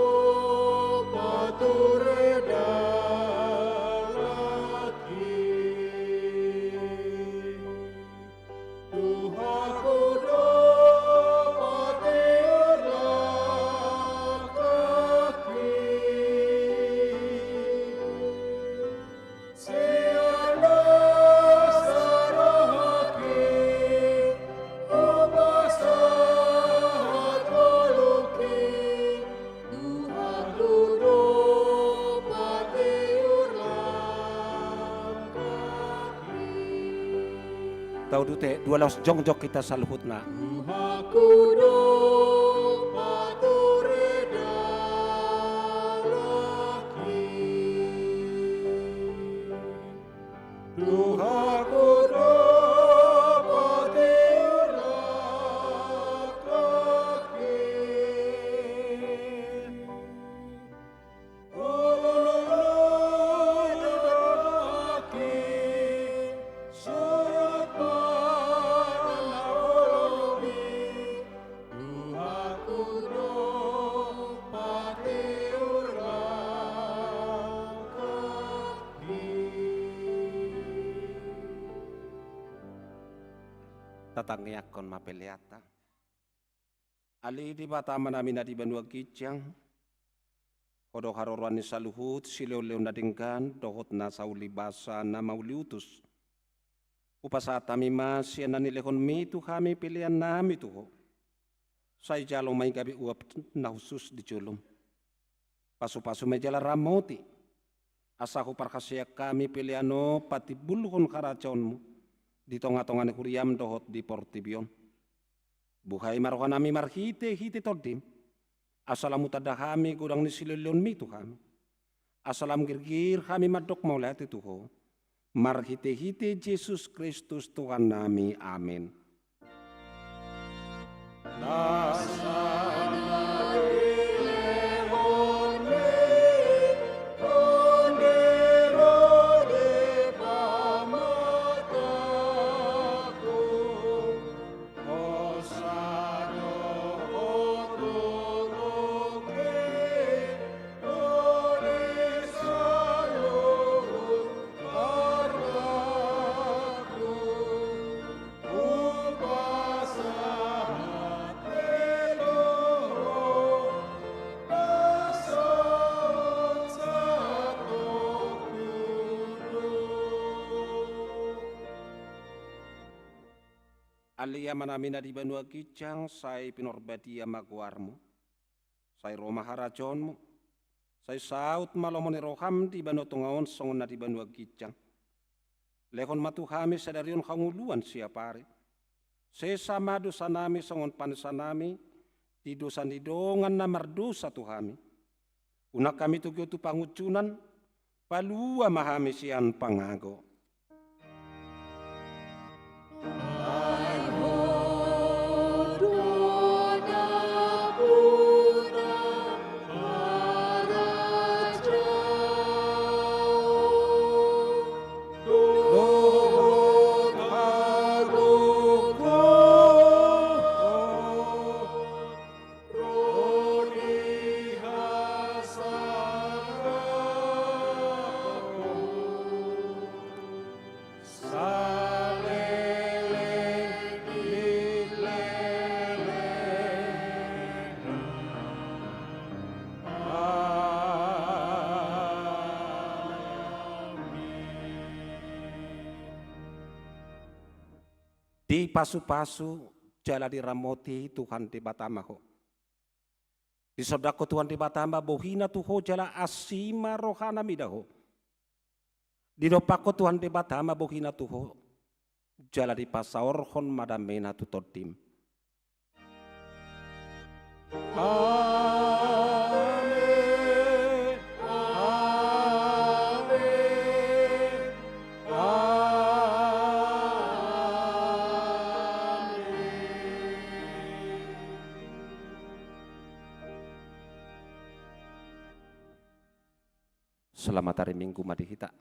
pature dalanki. Tuhanku do patiur langkangki. Sian nasa rohangki hupasahat ngolungki, Tuhanku do patiur langkangki. Tauduti, dua laos jongjong hita saluhutna. Tuhanku do pature dalanki. Tuhanku do patiur langkangki. Olo, olo, olo, olo, olo, olo, surut ma na olomi. Tuhanku do patiur langkangki. Tatangiangkon ma peleanta. Ale Debata Amanami na di banua ginjang, Ho do haroroan ni saluhut silehonlehon na denggan dohot na saulibasa na mauliutus. Hupasahat hami ma sian na nilehonmi tu hami peleannami tu Ho. Sai jalo ma i gabe uap na hushus di jolom. Pasupasu ma i jala ramoti, asa huparhaseang hami pelean on patimbulhon harajaonmu di tongatonga ni huriam dohot di portibi on. Buhai ma rohanami marhitehite Tondim, asa lam hutanda hami godang ni silehonlehonmi tu hami, asa lam girgir hami mandok mauliate tu Ho, marhitehite Jesus Kristus Tuhannami. Amen. Ale Amanami na di banua ginjang, sai pinarbadia ma goarmu. Sai ro ma harajaonmu. Sai saut ma lomo ni roham di banua tonga on songon na di banua ginjang. Lehon ma tu hami sadari on hangoluan siapari. Sesa ma dosanami songon panesanami di dosa ni dongan na mardosa tu hami. Unang hami togihon tu pangunjunan, palua ma hami sian pangago. Dipasupasu jala diramoti Tuhan Debata ma ho. Disondangkon Tuhan Debata ma bohina tu ho jala asi ma rohana mida ho. Didompakkon Tuhan Debata ma bohina tu ho jala dipasaorhon ma damena tu tondim. Amen. Amen. Amen. Selamat hari Minggu ma di hita.